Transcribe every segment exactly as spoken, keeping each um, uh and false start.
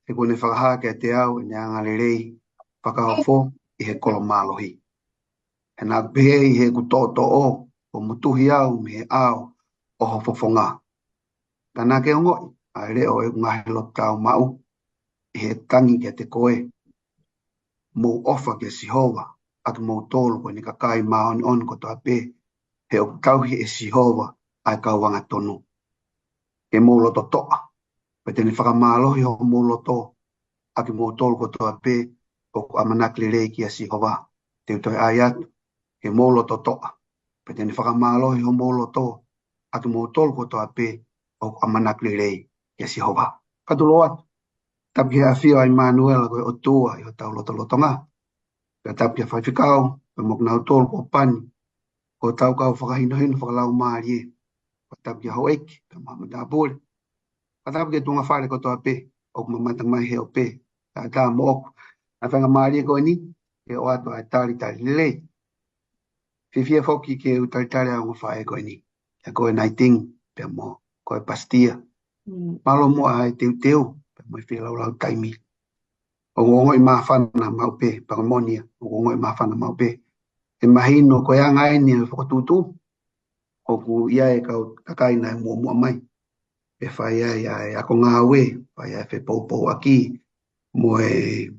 he kuo ne fakahā kiate au ʻene angalelei fakaofo ʻi he kolo mālohi. He naʻa ku pehē ʻi heʻeku toʻotoʻo, kuo motuhi au mei he ʻao ʻo ho fofonga. Ka naʻa ke ongoʻi ʻa e leʻo ʻeku ngaahi loto tāumaʻu ʻi heʻeku tangi kiate koe. Mou ʻofa kia Sihova ʻa kimoutolu ko ʻene kakai māʻoniʻoni kotoa pē, he ʻoku tauhi ʻe Sihova ʻa e kau angatonu. Ke mou loto toʻa, pea te ne fakamālohi homou loto ʻa kimoutolu kotoa pē ʻoku ʻamanaki lelei kia Sihova. Te u toe ʻai atu, ke mou loto toʻa, pea te ne fakamālohi homou loto ʻa kimoutolu kotoa pē ʻoku ʻamanaki lelei kia Sihova. Fakatulou atu, tapu ki he ʻafio ʻa ʻImanuela ko e ʻOtua ʻi hotau lotolotonga. Pea tapu ki he faifekau, pea mo kinautolu kuo pani, ko hotau kau fakahinohino fakalaumālie. Pea tapu ki he houʻeiki, pea mo e matāpule. Pea tapu ki he tuʻunga fale kotoa pē ʻoku mamata mai he ope, taʻataʻa moʻoku. ʻA e faingamālie ko eni, ke ʻoatu ʻa e talitali lelei. Fiefia foki ke u talitali ʻa e ongo faʻē ko eni, ʻa ko e Naiting, pea mo ko e Pasitia. Mm. Mālō muʻa ʻa e teuteu, pea mo e feilaulau taimi. ʻOku ongoʻi māfana maʻu pē, pea ko e moʻoni ia, ʻoku ongoʻi māfana maʻu pē. ʻE mahino ko e anga eni ʻo e fokotuʻutuʻu, ʻoku ʻi ai e kau kakai naʻe muʻomuʻa mai. ʻE fai ai ʻa e ako ngāue, fai ai e fepoupouaki, mo e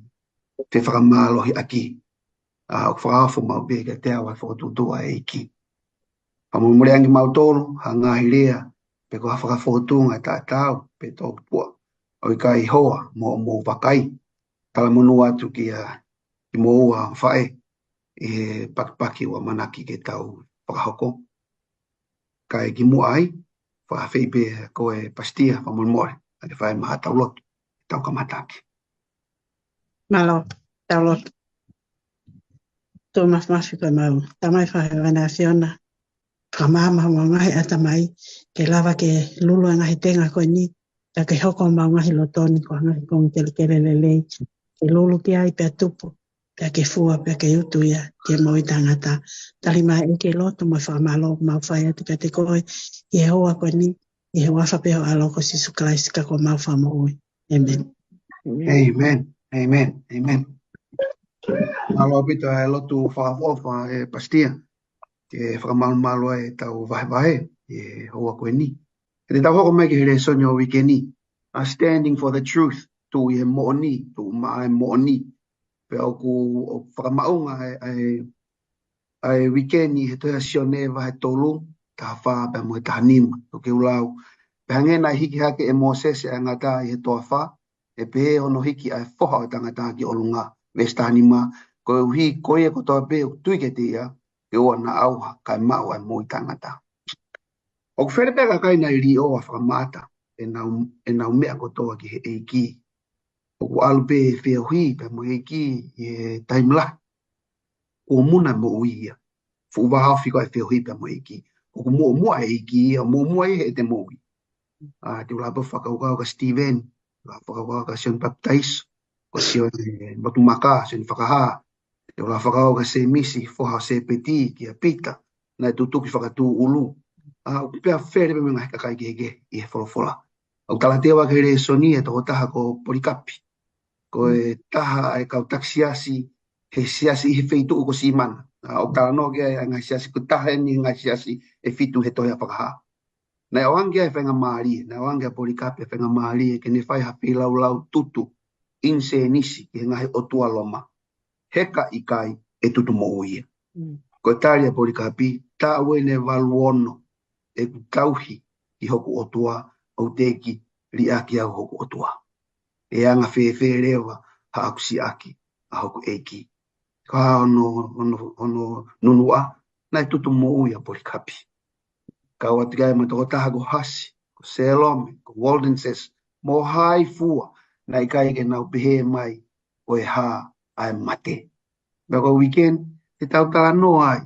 fefakamālohiʻaki. ʻA, ʻoku fakaofo maʻu pē kiate au ʻa e fokotuʻutuʻu ʻa e ʻEiki. Fakamolemole ange mautolu, ha ngaahi lea, pe ko ha fakafōtunga taʻataʻu, pe tōpuʻa ʻoku ʻikai hoa mo, mo vakai. Talamonū atu kia, kimoua faʻē, ʻi he pakipaki ʻoku ʻamanaki ke tau fakahoko. Kae kimuʻa ai, fakaafeʻi pē ko e Pasitia, fakamolemole, ʻa ke fai mai haʻatau lotu, tau kamata ʻaki. Mālō, tau lotu. Tuʻa māfimafi ko e mau Tamai Faʻē ʻoku ʻi he ʻAfiona. Fakamaama homau ngaahi ʻatamai, ke lava ke lulu e ngaahi tenga ko eni, pea ke hoko homau ngaahi loto ni ko ha ngaahi konga kelekele lelei. Ke lulu ki ai pea tupu, pea ke fua, pea ke utu ia, ke moʻui taʻengata. Tali mai ʻEiki e lotu mo e fakamālō ʻoku mau fai atu kiate koe, ʻi he houa ko eni, ʻi he huafa pē ho ʻAlo ko Sīsū Kalaisi ko homau Fakamoʻui. ʻĒmeni. ʻĒmeni. ʻĒmeni. ʻĒmeni. Mālō ʻaupito e lotu fakaʻofoʻofa ʻa e Pasitia. Ke fakamalumalu ai ʻetau vahevahe ʻi he houa ko eni. Ke te tau hoko mai ki he lēsoni ʻo e uike ni. A standing for the truth. Tuʻu ʻi he moʻoni, tuʻu maʻa e moʻoni. Pea ʻoku, ʻoku fakamaʻunga ʻa e, ʻa e ʻa e uike ni he tohi ʻa Sione vahe tolu, taha fā pea mo e taha nima, ʻoku ke lau. Pea hangē naʻe hiki hake ʻe Mōsese ʻa e ngata ʻi he toafa, ʻe pehē hono hiki ʻa e Foha ʻo e Tangata ki ʻolunga, veesi taha nima, koeʻuhi ko ia kotoa pē ʻoku tui kiate ia, ʻe ʻoua naʻa ʻauha, kae maʻu ʻa e moʻui taʻengata. ʻOku fele pē ʻa e kakai naʻe liʻoa fakamaʻata ʻenau, ʻenau meʻa kotoa ki he ʻEiki. ʻOku ʻalu pē feohi pea mo e ʻEiki ʻi he taimi lahi. Kuo muna moʻui ia. Fuʻu vāofi ko e feohi pea mo e ʻEiki. ʻOku muʻomuʻa e ʻEiki ia, muʻomuʻa ia heʻete moʻui. ʻA, te u lava fakakaukau kia Steven, lava fakakaukau kia Sione Papitaiso, ko Sione Motumaka, Sione Fakahā, te u lava fakakaukau kia Sēmisi, foha ʻo Sēpeti, kia Pita, naʻe tutuki fakatūʻulu. ʻA, ʻoku pea fele pē mo e ngaahi kakai kehekehe ʻi he folofola. ʻOku tala atu ʻe he lēsoni e tokotaha ko Polikapi. Ko e taha ʻa e kau taki siasi, he siasi ʻi he feituʻu ko Simana. ʻA, ʻoku talanoa ki ai ʻa e ngaahi siasi, ko e taha eni e ngaahi siasi ʻe fitu he tohi ʻa Fakahā. Naʻe ʻoange ki ai e faingamālie, naʻe ʻoange kia Polikapi e faingamālie ke ne fai ha feilaulau tutu, ʻinisēnisi, ki he ngaahi ʻotua Loma. He ka ʻikai ʻe tutu moʻui ia. Mm. Ko e tali ʻa Polikapi, taʻu eni ʻe valu ono ʻeku tauhi ki hoku ʻOtua, ʻoku teʻeki liʻaki au hoku ʻOtua. ʻE anga fēfē leva haʻaku siʻaki ʻa hoku ʻEiki. Ko hono, hono, hono nunuʻa, naʻe tutu moʻui ʻa Polikapi. Kau atu ki ai mo e tokotaha ko Hasi, ko Selome, ko Waldenses, mo hai fua, naʻe ʻikai ke nau pehē mai, ko e hā ʻa e mate. Pea ko e uike ni, te tau talanoa ai,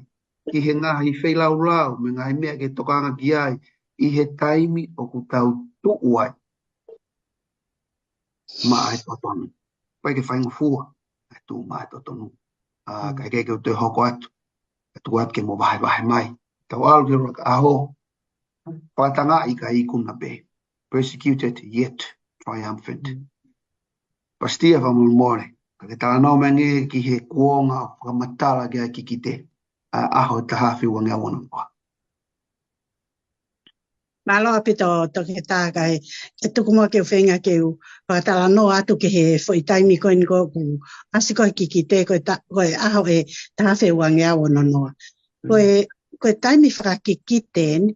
ki he ngaahi feilaulau, mo e ngaahi meʻa ke tokanga ki ai, ʻi he taimi ʻoku tau tuʻu ai maʻa e totonu. ʻIkai ke faingofua ʻa e tuʻu maʻa e totonu. ʻA, mm, kae kehe ke u toe hoko atu, ʻe tuku atu ke mo vahevahe mai. Tau ʻalu ki he ʻuluaki ʻaho, fakatangaʻi kae ikuna pē. Persecuted yet triumphant. Mm. Pasitia, fakamolemole, ka ke talanoa mai angē ki he kuonga ʻoku fakamatala ki ai e kikite ʻa e ʻaho ʻe taha afe ua ngeau ono noa. Mālō ʻaupito, Toketā, kae tuku muʻa ke u feinga ke u fakatalanoa atu ki he foʻi taimi ko eni ko ē ʻoku ʻasi ko ē e kikite ko e ta-, ko e ʻaho ʻe taha afe ua ngeau ono noa. Ko e, ko e taimi fakakikite eni,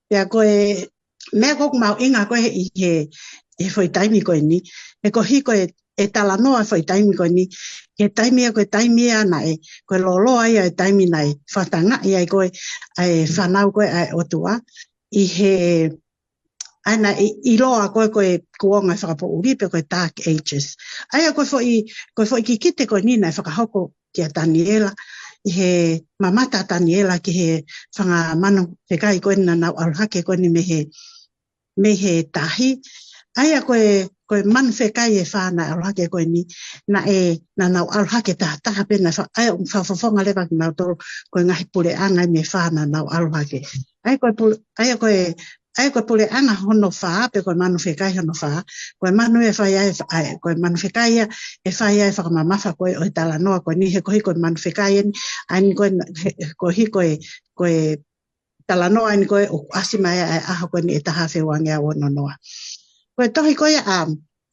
pea ko e meʻa ʻoku mahuʻinga ko ē ʻi he, he foʻi taimi ko eni, he koeʻuhi ko e, ʻe talanoa e foʻi taimi ko eni, he taimi ia ko e taimi ia naʻe, ko e lōloa ia e taimi naʻe fakatangaʻi ai ko ē ʻa e fānau ko ē ʻa e ʻOtua, ʻi he, ʻa ia naʻe ʻiloa ko ē ko e kuonga fakapoʻuli pe ko e Dark Ages. ʻA ia ko e foʻi, ko e foʻi kikite ko eni naʻe fakahoko kia Taniela, ʻi he mamata ʻa Taniela ki he fanga manu fekai ko eni naʻa nau ʻalu hake ko eni mei he, mei he tahi. ʻA ia ko e, ko e manu fekai ʻe fā naʻe ʻalu hake ko eni, naʻe, naʻa nau ʻalu hake tahataha pē naʻe fa-, ʻa ia ʻoku fakafofonga leva kinautolu ko e ngaahi puleʻanga eni ʻe fā naʻa nau ʻalu hake. ʻA ia ko e pule-, ʻa ia ko e, ʻa ia ko e puleʻanga hono fā, pe ko e manu fekai hono fā, ko e manu ʻe fai ai, ʻa ia, ko e manu fekai ia ʻe fai ai e fakamamafa ko ē ʻo e talanoa ko eni, he koeʻuhi ko e manu fekai eni, ʻa eni ko e, he, koeʻuhi ko e, ko e talanoa eni ko ē ʻoku ʻasi mai ai e ʻaho ko eni ʻe taha afe ua ngeau ono noa. Ko e tohi ko ia ʻa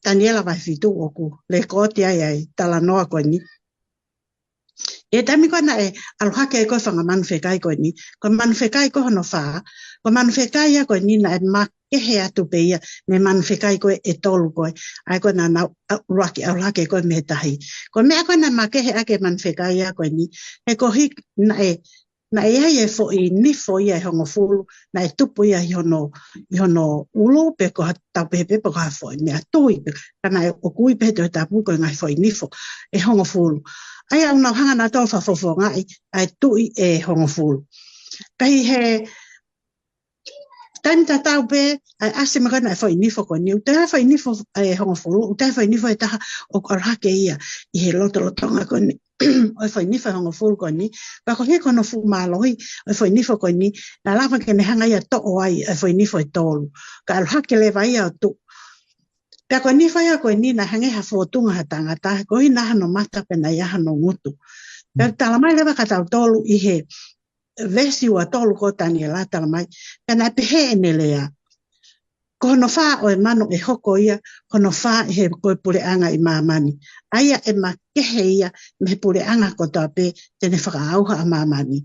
Taniela vahe fitu ʻoku lēkooti ai ʻa e talanoa ko eni. ʻI he taimi ko ē naʻe ʻalu hake ai ko ē e fanga manu fekai ko eni, ko e manu fekai ko ē hono fā, ko e manu fekai ia ko eni naʻe makehe atu pē ia mei he manu fekai ko ē ʻe tolu ko ē, ʻa ia ko ē naʻa nau ʻa-, ʻuluaki ʻalu hake ko ē mei he tahi. Ko e meʻa ko ē naʻe makehe ʻaki e manu fekai ia ko eni, he koeʻuhi naʻe, naʻe ʻi ai e foʻi nifo ia ʻe hongofulu, naʻe tupu ia ʻi hono, ʻi hono ʻulu pe ko ha tau pehē pē pe ko ha foʻi meʻa tui, pe ka naʻe ʻoku ui pē he Tohi Tapu ko e ngaahi foʻi nifo ʻe hongofulu. ʻA ia ʻoku nau hanga nautolu ʻo fakafofongaʻi ʻa e tuʻi ʻe hongofulu. Ka ʻi he taimi tatau pē, ʻa e ʻasi mai ko ē ʻa e foʻi nifo ko eni, ʻoku toe ʻi ai e foʻi nifo ʻe hongofulu, ʻoku toe ʻi ai e foʻi nifo ʻe taha ʻoku ʻalu hake ia ʻi he lotolotonga ko eni ʻo e foʻi nifo ʻe hongofulu ko eni, pea koeʻuhi ko hono fuʻu mālohi ʻo e foʻi nifo ko eni, naʻe lava ke ne hanga ia ʻo toʻo ai ʻa e foʻi nifo ʻe tolu, kae ʻalu hake leva ia ʻo tuʻu. Pea ko e nifo ia ko eni naʻe hangē ha fōtunga ha tangata, koeʻuhi naʻe ʻi ai hano mata pea naʻe ʻi ai hano ngutu. Pea talamai leva kia tautolu ʻi he veesi ua tolu ko ē ʻo Taniela, talamai, pea naʻe pehē ʻene lea: Ko hono fā ʻo e manu ʻe hoko ia, ko hono fā ʻi he ko e puleʻanga ʻi māmani, ʻa ia ʻe makehe ia mei he puleʻanga kotoa pē te ne fakaʻauha ʻa māmani.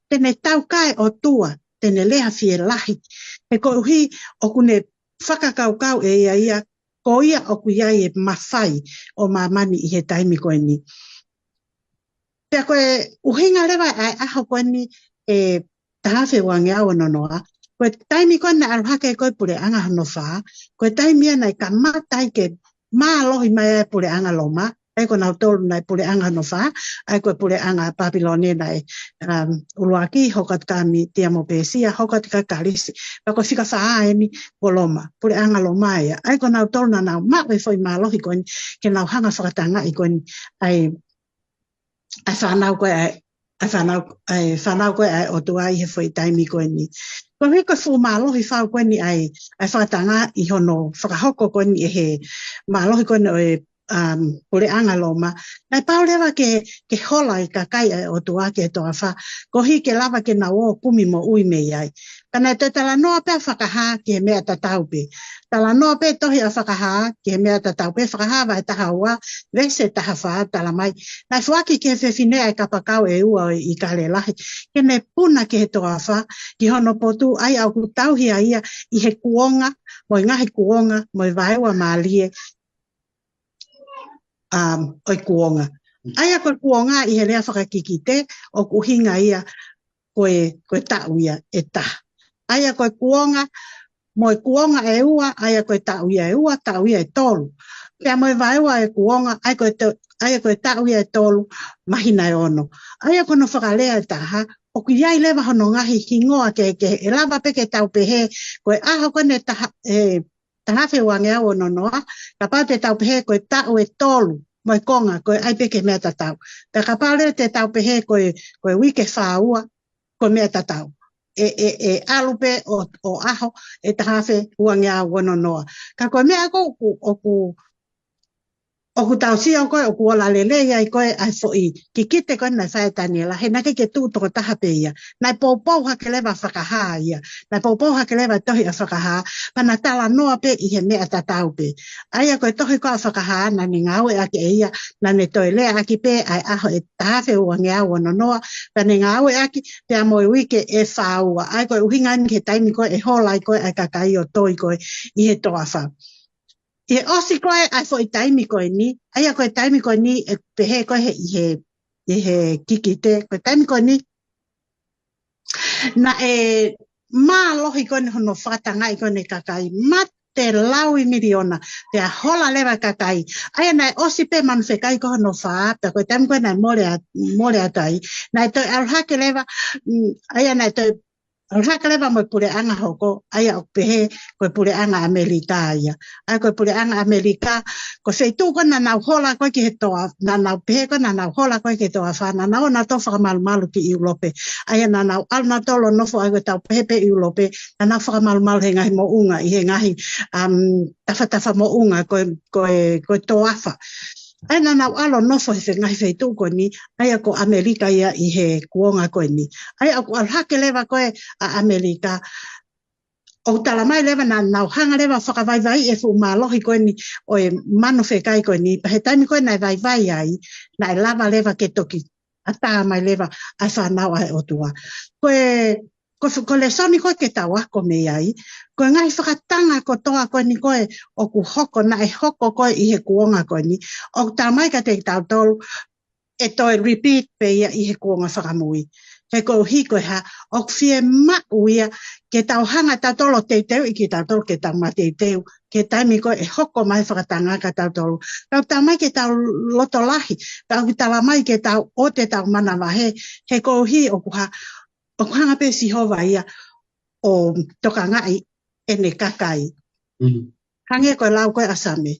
Te ne taukae ʻOtua, te ne lea fielahi, he koeʻuhi ʻoku ne fakakaukau ʻe ia ia, ko ia ʻoku ʻi ai e mafai ʻo māmani ʻi he taimi ko eni. Pea ko e ʻuhinga leva ʻa e ʻaho ko eni ʻe taha afe ua ngeau ono noa, ko e taimi ko ē naʻe ʻalu hake ko ē e puleʻanga hono fā, ko e taimi ia naʻe kamata ai ke mālohi mai ai e puleʻanga Loma, ʻa ia ko nautolu naʻe puleʻanga hono fā, ʻa ia ko e puleʻanga Papilone naʻe, um, ʻuluaki, hoko atu kia Mītia mo Pēsia, hoko atu kia Kalisi. Pea ko e fika fā eni ko Loma, puleʻanga Loma ia. ʻA ia ko nautolu naʻa nau maʻu e foʻi mālohi ko eni ke nau hanga ʻo fakatangaʻi ko eni ʻa e, ʻa e fānau ko ē ʻa e, ʻa e fānau, ʻa e fānau ko ē ʻa e ʻOtua ʻi he foʻi taimi ko eni. Koeʻuhi ko e fuʻu mālohi fau ko eni ʻa e, ʻa e fakatangaʻi hono fakahoko ko eni ʻe he mālohi ko eni ʻo e, um, puleʻanga Loma, naʻe pau leva ke, ke hola e kakai ʻa e ʻOtua ki he toafa, koeʻuhi ke lava ke nau ō ʻo kumi moʻui mei ai. Ka naʻe toe talanoa pē ʻa Fakahā ki he meʻa tatau pē. Talanoa pē e tohi ʻa Fakahā ki he meʻa tatau pē, Fakahā vahe taha ua, veesi taha fā, talamai: Naʻe foaki ki he fefine ʻa e kapakau ʻe ua ʻo e ʻīkale lahi, ke ne puna ki he toafa, ki hono potu, ʻa ia ʻoku tauhi ai ia ʻi he kuonga, mo e ngaahi kuonga, mo e vaeua mālie, um, ʻo e kuonga. ʻA ia ko e kuonga ʻi he lea fakakikite ʻoku ʻuhinga ia ko e, ko e taʻu ia ʻe taha. ʻA ia ko e kuonga, mo e kuonga ʻe ua, ʻa ia ko e taʻu ia ʻe ua, taʻu ia ʻe tolu. Pea mo e vaeua ʻo e kuonga, ʻa ia ko e to-, ʻa ia ko e taʻu ia ʻe tolu, māhina ʻe ono. ʻA ia ko hono fakalea ʻe taha, ʻoku ʻi ai leva hono ngaahi hingoa kehekehe, ʻe lava pē ke tau pehē, ko e ʻaho ko eni ʻe taha, ʻe taha afe ua ngeau ono noa, kapau te tau pehē ko e taʻu ʻe tolu mo e konga, ko e ʻai pē ki he meʻa tatau. Pea kapau leva te tau pehē ko e, ko e uike ʻe fā ua, ko e meʻa tatau. ʻE, ʻe, ʻe ʻalu pē ʻo, ʻo ʻaho ʻe taha afe ua ngeau ono noa. Ka ko e meʻa ko ē ʻoku, ʻoku ʻoku tau sio ko ē ʻoku ola lelei ai ko ē ʻa e foʻi kikite ko ē naʻe fai ʻe Taniela, he naʻe ʻikai ke tuʻu tokotaha pē ia. Naʻe poupou hake leva ʻa Fakahā ia. Naʻe poupou hake leva ʻa e tohi ʻa Fakahā, pea na talanoa pē ʻi he meʻa tatau pē. ʻA ia ko e tohi ko ē ʻa Fakahā, naʻa ne ngāueʻaki ʻe ia, naʻa ne toe leaʻaki pē ʻa e ʻaho ʻe taha afe ua ngeau ono noa, pea ne ngāueʻaki pea mo e uike ʻe fā ua. ʻA ia ko e ʻuhinga eni ki he taimi ko ē ʻe hola ai ko ē ʻa e kakai ʻo toi ko ē ʻi he toafa. ʻI he ʻosi ko ē ʻa e foʻi taimi ko eni, ʻa ia ko e taimi ko eni ʻe pehē ko ē he, ʻi he, ʻi he kikite, ko e taimi ko eni, naʻe mālohi ko eni hono fakatangaʻi ko eni e kakai, mate laui miliona, pea hola leva e kakai. ʻA ia naʻe ʻosi pē manu fekai ko hono fā, pea ko e taimi ko ē naʻe mole a-, mole atu ai, naʻe toe ʻalu hake leva, mm, ʻa ia naʻe toe ʻalu hake leva mo e puleʻanga hoko, ʻa ia ʻoku pehē ko e puleʻanga ʻAmelika ia. ʻA ia ko e puleʻanga ʻAmelika, ko e feituʻu ko ē naʻa nau hola ko ē ki he toa, naʻa nau pehē ko ē naʻa nau hola ko ē ki he toafa, naʻa nau ō nautolu fakamalumalu ki ʻIulope. ʻA ia naʻa nau ʻalu nautolu ʻo nofo, ʻa ia ko e tau pehē pē ʻIulope, naʻa nau fakamalumalu he ngaahi moʻunga, ʻi he ngaahi, um, tafatafa moʻunga ko e, ko e, ko e toafa. ʻA ia naʻa nau ʻalu ʻo nofo he fe-, ngaahi feituʻu ko eni, ʻa ia ko ʻAmelika ia ʻi he kuonga ko eni. ʻA ia ʻoku ʻalu hake leva ko ē ʻa ʻAmelika, ʻoku tala mai leva naʻa nau hanga leva ʻo fakavaivaiʻi e fuʻu mālohi ko eni ʻo e manu fekai ko eni, pea he taimi ko ē naʻe vaivai ai, naʻe lava leva ke toki ʻatā mai leva ʻa e fānau ʻa e ʻOtua. Ko e, ko e fu-, ko e lēsoni ko ē ke tau ako mei ai, ko e ngaahi fakatanga kotoa ko eni ko ē ʻoku hoko, naʻe hoko ko ē ʻi he kuonga ko eni, ʻoku tala mai kiate kitautolu, ʻe toe repeat pē ia ʻi he kuonga fakamui. He koeʻuhi ko e hā, ʻoku fiemaʻu ia ke tau hanga tautolu ʻo teuteuʻi kitautolu ke tau mateuteu ki he taimi ko ē ʻe hoko mai e fakatanga kiate kitautolu. Tau tala mai ke tau loto lahi, tau ki tala mai ke tau ʻoua te tau manavahē, he koeʻuhi ʻoku hā, ʻoku hanga pē ʻe Sihova ia ʻo tokangaʻi ʻene kakai. Mm. Hangē ko e lau ko ē ʻa Same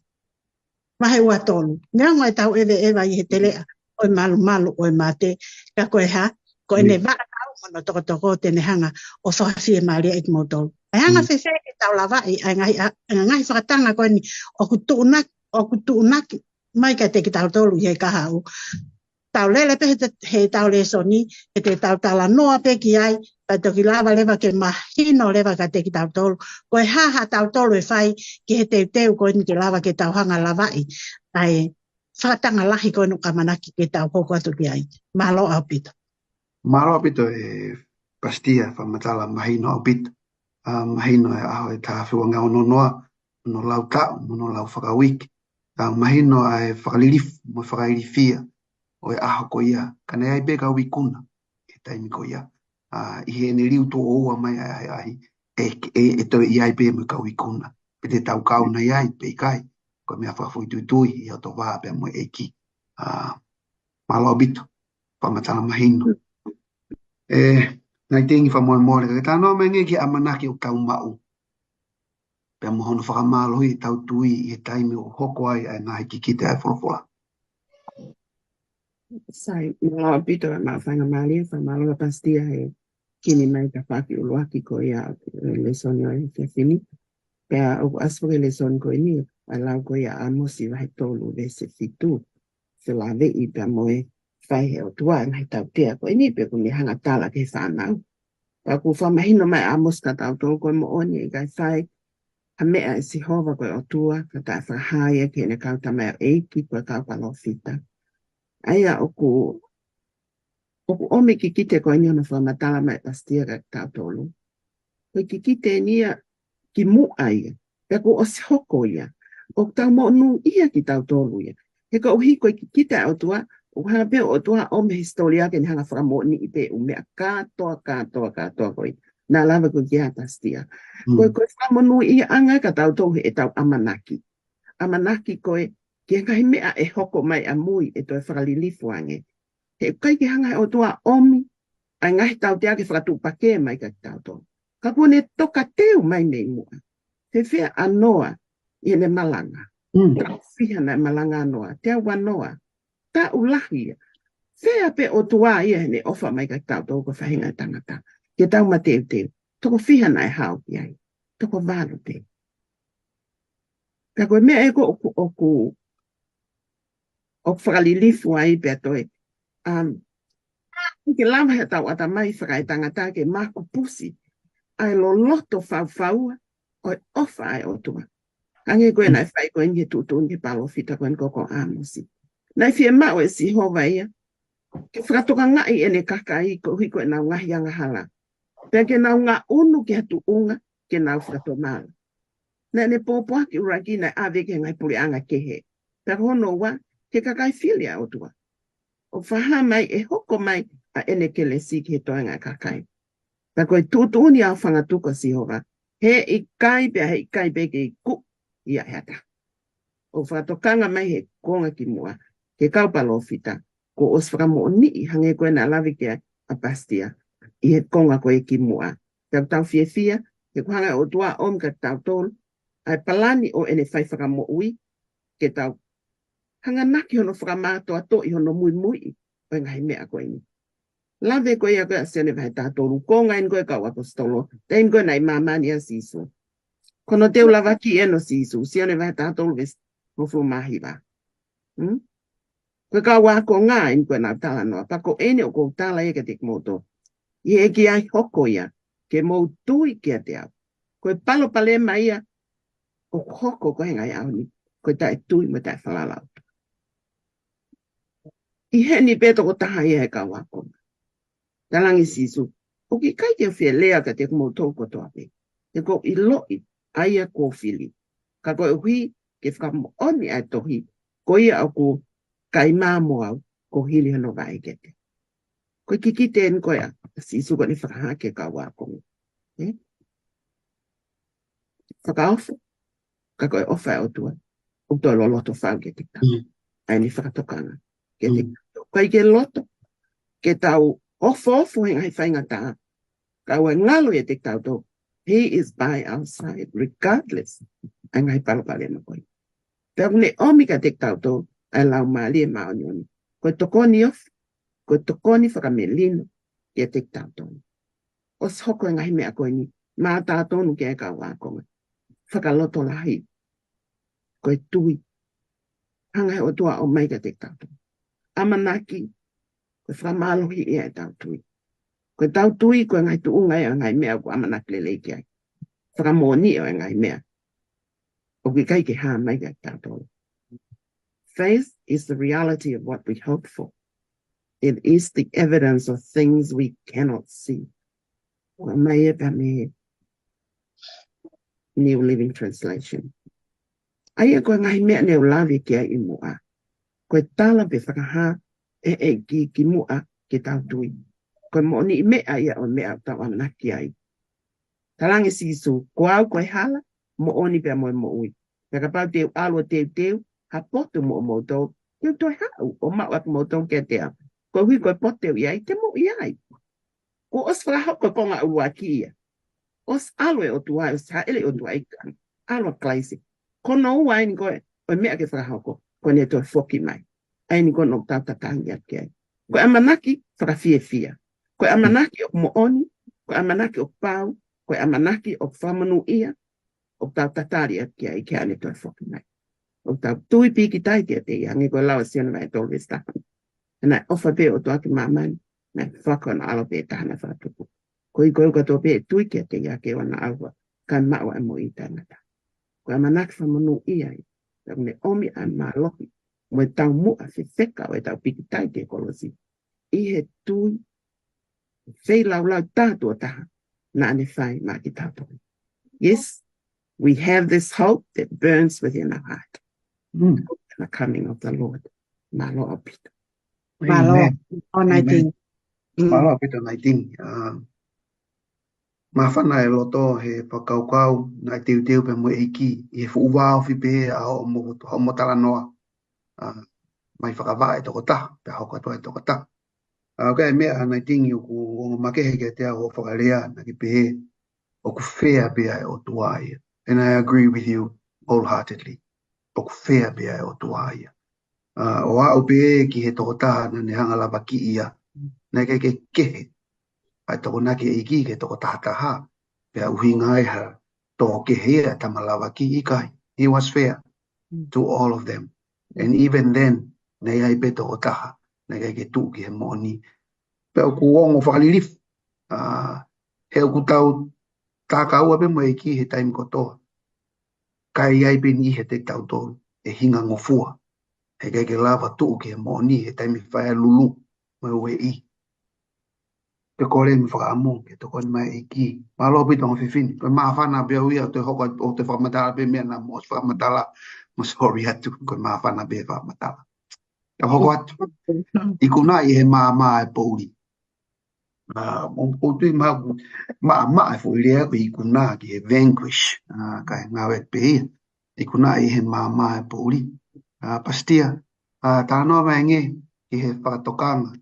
vahe ua tolu. Neongo ʻetau ʻeveʻeva ʻi he teleʻa ʻo e malumalu ʻo e mate, ka ko e hā, ko ʻene, mm, vaʻa tau mo hono tokotoko te ne hanga ʻo fakafiemālieʻi kimoutolu. ʻE hanga, mm, fēfē ke tau lavaʻi ʻa e ngaahi, ʻa e ngaahi fakatanga ko eni ʻoku tuʻunaki, ʻoku tuʻunaki mai kiate kitautolu ʻi he kahaʻu. Tau lele pē he te-, he tau lēsoni, he te tau talanoa pē ki ai, pea toki lava leva ke mahino leva kiate kitautolu ko e hā haʻatautolu e fai ki he teuteu ko eni ke lava ke tau hanga lavaʻi ʻa e fakatanga lahi ko eni ʻoku ʻamanaki ke tau hoko atu ki ai. Mālō ʻaupito. Mālō ʻaupito e Pasitia, fakamatala mahino ʻaupito. ʻA, mahino e ʻaho ʻe taha afe ua ngeau ono noa, mo hono lau taʻu, mo hono lau fakauike. Ka mahino ʻa e fakalilifu mo e fakailifia ʻo e ʻaho ko ia. Ka naʻe ʻi ai pē kau ikuna he taimi ko ia. ʻA, ʻi heʻene liu tuʻo ua mai ʻa e ʻahiʻahi, ʻe, ʻe, ʻe toe ʻi ai pē mo e kau ikuna. Pe te tau kau nai ai pe ʻikai, ko e meʻa fakafoʻituitui ʻi hoto vā pea mo e ʻEiki. ʻA, mālō ʻaupito, fakamatala mahino. ʻE, ngaahi tengi fakamolemole, ka ke talanoa mai angē ki he ʻamanaki ʻoku tau maʻu pea mo hono fakamālohiʻi ʻetau tui ʻi he taimi ʻoku hoko ai ʻa e ngaahi kikite ʻa e folofola. Sai, mālō ʻaupito e maʻu faingamālie, fakamālō ʻa Pasitia he kini mai e tafaʻaki ʻuluaki ko ia e lēsoni ʻo e efiafi ni. Pea ʻoku ʻasi foki e lēsoni ko eni ʻa e lau ko ia ʻa ʻĀmosi vahe tolu veesi fitu. Felāveʻi pea mo e fai he ʻOtua e ngaahi tautea ko eni pe ʻoku ne hanga tala ki he fānau. Pea ʻoku fakamahino mai ʻe ʻĀmosi kiate kitautolu ko e moʻoni ʻe ʻikai fai ha meʻa ʻe Sihova ko e ʻOtua, ka taʻe fakahā ia ki heʻene kau tamaioʻeiki ko e kau palōfita. ʻA ia ʻoku, ʻoku ʻomi e kikite ko eni hono fakamatala mai ʻe Pasitia kiate kitautolu. Ko e kikite eni ia kimuʻa ia. Pea kuo ʻosi hoko ia. ʻOku tau monūʻia kitautolu ia. He koeʻuhi ko e kikite ʻa e ʻOtua, ʻoku hanga pē ʻe he ʻOtua ʻo ʻomi e hisitōlia ke ne hanga fakamoʻoniʻi pē e ʻū meʻa kātoa, kātoa, kātoa ko ia. Naʻa lava ko ia ʻa Pasitia. Mm. Ko e, ko e fakamonūʻiaʻanga kiate kitautolu heʻetau ʻamanaki. ʻAmanaki ko e, ki he ngaahi meʻa ʻe hoko mai ʻamui ʻe toe fakalilifu ange. He ʻoku ʻikai ke hanga ʻe he ʻOtua ʻo ʻomi ʻa e ngaahi tautea ke fakatuʻupakē mai kiate kitautolu. Ka kuo ne tokateu mai mei muʻa. Fēfē ʻa Noa ʻi heʻene malanga? Mm. Taʻu fiha naʻe malanga ʻa Noa? Teau ua noa. Taʻu lahi ia. Fēfē pē ʻOtua ia heʻene ʻofa mai kiate kitautolu ko e faʻahinga ʻo e tangata ke tau mateuteu? Toko fiha naʻe hao ki ai? Toko valu pē. Ka ko e meʻa ē ko ē ʻoku, ʻoku, ʻoku fakalilifu ai pea toe. Um, ke lava he tau ʻatamai fakaetangata ke makupusi ʻa e loloto faufaua ʻo e ʻofa ʻa e ʻOtua. Hangē ko e naʻe fai ko eni he tuʻutuʻuni ki he palōfita ko eni ko ko ʻĀmosi. Naʻe fiemaʻu ʻe Sihova ia ke fakatokangaʻi ʻene kakai koeʻuhi ko ʻenau ngaahi angahala. Pea ke nau ngaʻunu ki ha tuʻunga ke nau fakatomala. Naʻe ne pōpoaki ʻuluaki naʻe ʻave ki he ngaahi puleʻanga kehe. Pea ko hono ua, ki he kakai fili ʻa e ʻOtua. ʻOku fakahā mai ʻe hoko mai ʻa ʻene kelesi ki he toenga ʻo e kakai. Pea ko e tuʻutuʻuni ʻa e fanga tuku ʻa Sihova, he ʻikai pea he ʻikai pē ke ikuʻi ia ʻe ha taha. ʻOku fakatokanga mai he konga ki muʻa, ki he kau palōfita, kuo ʻosi fakamoʻoniʻi hangē ko e naʻe lave ki ai ʻa Pasitia ʻi he konga ko ē ki muʻa. Pea ʻoku tau fiefia, he ʻoku hanga ʻe he ʻOtua ʻo ʻomi kiate kitautolu ʻa e palani ʻo ʻene fai fakamoʻui, ke tau hanganaki hono fakamātoatoʻi hono muimuiʻi ʻo e ngaahi meʻa ko eni. Lave ko ia ko ē ʻa Sione vahe taha tolu, konga eni ko ē kau ʻaposetolo, taimi ko ē naʻe ʻi māmani ai ʻa Sīsū. Ko hono teu lavakiʻi eni ʻo Sīsū, Sione vahe taha tolu veesi hongofulu mā hiva. Hmm? Ko e kau ākonga eni ko ē naʻa ku talanoa, pea ko eni ʻoku ou tala ia kiate kimoutolu. ʻI he ʻikai hoko ia, ke mou tui kiate au. Ko e palopalema ia ʻoku hoko ko ē he ngaahi ʻaho ni, ko e taʻetui mo e taʻefalala. ʻI heni pē tokotaha ia he kau ākonga. Talaange ʻe Sīsū, ʻoku ʻikai ke u fie lea kiate kimoutolu kotoa pē. He ʻoku ou ʻiloʻi ʻa ia kuo u fili. Ka koeʻuhi ke fakamoʻoni ʻa e tohi, ko ia ʻoku kaimā mo au, kuo u hili hono vaʻe kiate. Ko e kikite eni ko ē ʻa Sīsū ko ʻene fakahā ki he kau ākonga. Ē? Fakaofo, ka ko e ʻofa ʻa e ʻOtua ʻoku toe loloto fau kiate kitautolu. Mm. ʻA ʻene fakatokanga kiate kitautolu. ʻIkai ke loto ke tau ofoofo he ngaahi faingataʻa, ka ʻoku ngalo ʻiate kitautolu. He is by our side, regardless ʻa e ngaahi palopalema ko ē. Pea ʻoku ne ʻomi kiate kitautolu ʻa e Laumālie Māʻoniʻoni. Ko e tokoni ofi, ko e tokoni fakamelino kiate kitautolu. ʻOsi hoko e ngaahi meʻa ko eni, mātā tonu ki he kau ākonga. Fakalotolahi. Ko e tui. Hanga he ʻOtua ʻo ʻomai kiate kitautolu ʻamanaki, ko e fakamālohiʻi ia ʻetau tui. Ko ʻetau tui, ko e ngaahi tuʻunga ia ʻo e ngaahi meʻa ʻoku ʻamanaki lelei ki ai. Fakamoʻoniʻi ʻo e ngaahi meʻa ʻoku ʻikai ke hā mai kiate kitautolu. Faith is the reality of what we hope for. It is the evidence of things we cannot see. Ko mai e pea mei he New Living Translation. ʻA ia ko e ngaahi meʻa ne u lave ki ai ʻi muʻa. Ko e tala pē fakahā ʻe he ʻEiki ki muʻa ke tau tui. Ko e moʻoniʻi meʻa ia ʻo e meʻa ʻoku tau ʻamanaki ai. Talaange ʻe Sīsū, ko au ko e hala, moʻoni pea mo e moʻui. Pea kapau te u ʻalu ʻo teuteu ha potu moʻomoutolu, te u toe haʻu ʻo maʻu ʻa kimoutolu kiate au. Koeʻuhi ko e potu te u ʻi ai, te mou ʻi ai. Kuo ʻosi fakahoko e konga ʻuluaki ia. ʻOsi ʻalu e ʻOtua, ʻosi hāʻele e ʻOtua ʻi he kanga. ʻAlu ʻa Kalaisi. Ko hono ua eni ko ē, ʻo e meʻa ke fakahoko, ko ʻene toe foki mai. ʻA eni ko ē ʻoku tau tatali atu ki ai. Ko e ʻamanaki fakafiefia. Ko e ʻamanaki ʻoku moʻoni, ko e ʻamanaki ʻoku pau, ko e ʻamanaki ʻoku fakamonūʻia, ʻoku tau tatali atu ki ai ki heʻene toe foki mai. ʻOku tau tui pīkitai kiate ia, hangē ko e lau ʻa Sione vahe tolu veesi taha. He naʻe ʻofa pē ʻOtua ki māmani, naʻe foaki hono ʻAlo pē taha naʻe fakatupu. Koeʻuhi ko e kotoa pē ʻe tui kiate ia ke ʻoua naʻa ʻauha, kae maʻu ʻa e moʻui taʻengata. Ko e ʻamanaki fakamonūʻia ia, pea ʻoku ne ʻomi ʻa e mālohi mo e taumuʻa fefeka ʻo ʻetau pīkitai ki he kolosi. ʻI he tui feilaulau tātuʻo taha naʻa ne fai maʻa kitautolu. Yes, we have this hope that burns within our heart. Mm. The coming of the Lord. Mālō ʻaupito. Mālō. Amen. ʻO Naitini. Mm. Mālō ʻaupito Naitini. Um, māfana e loto he fakakaukau naʻe teuteu pē mo e ʻEiki ʻi he fuʻu vā ofi pē ʻa hoʻomo, hoʻomo talanoa. Uh, mai fakavaʻe tokotaha, pea hoko atu e tokotaha. Uh, ʻoku ʻi ai e meʻa Naitini ʻoku ongo makehe kiate au hoʻo fakalea naʻa ke pehē ʻoku fair pē ʻa e ʻOtua ia. And I agree with you wholeheartedly. ʻOku fair pē ʻa e ʻOtua ia. Uh, ʻo aʻu pē ki he tokotaha naʻa ne hanga lavakiʻi ia, naʻe ʻikai ke kehe ʻa e tokonaki ʻa e ʻEiki ki he tokotaha taha. Pea ʻuhinga ai ha tō kehe ia, tama lavakiʻi, ʻikai. He was fair to all of them. And even then, Naʻe ʻi ai pē tokotaha naʻe ʻikai ke tuʻu ki he moʻoni. Pea ʻoku ongo fakalilifu, ʻa, he ʻoku tau takaua pē mo e ʻEiki he taimi kotoa. Ka ʻi ai pē ʻiate kitautolu ʻe hinga ngofua, he ʻikai ke lava tuʻu ki he moʻoni he taimi fai ʻa e lulu mo e ueʻi. Pea kole mo fakaʻamu ke tokoni mai e ʻEiki. Mālō ʻaupito ongo fefine. Ko e māfana pē au ia ʻo te hoko ʻo te fakamatala pē meʻa naʻa mo fakamatala. Mo sorry atu, ko e māfana pē fakamatala. Tau hoko atu. Ikunaʻi he maama e poʻuli. ʻA, mo ʻoku ou tui maʻamaʻa e foʻi lea ko e ikuna ki he vanquish. ʻA, kae ngāue pē ia. Ikunaʻi he maama e poʻuli. ʻA, Pasitia, ʻa, talanoa mai angē ki he fakatokanga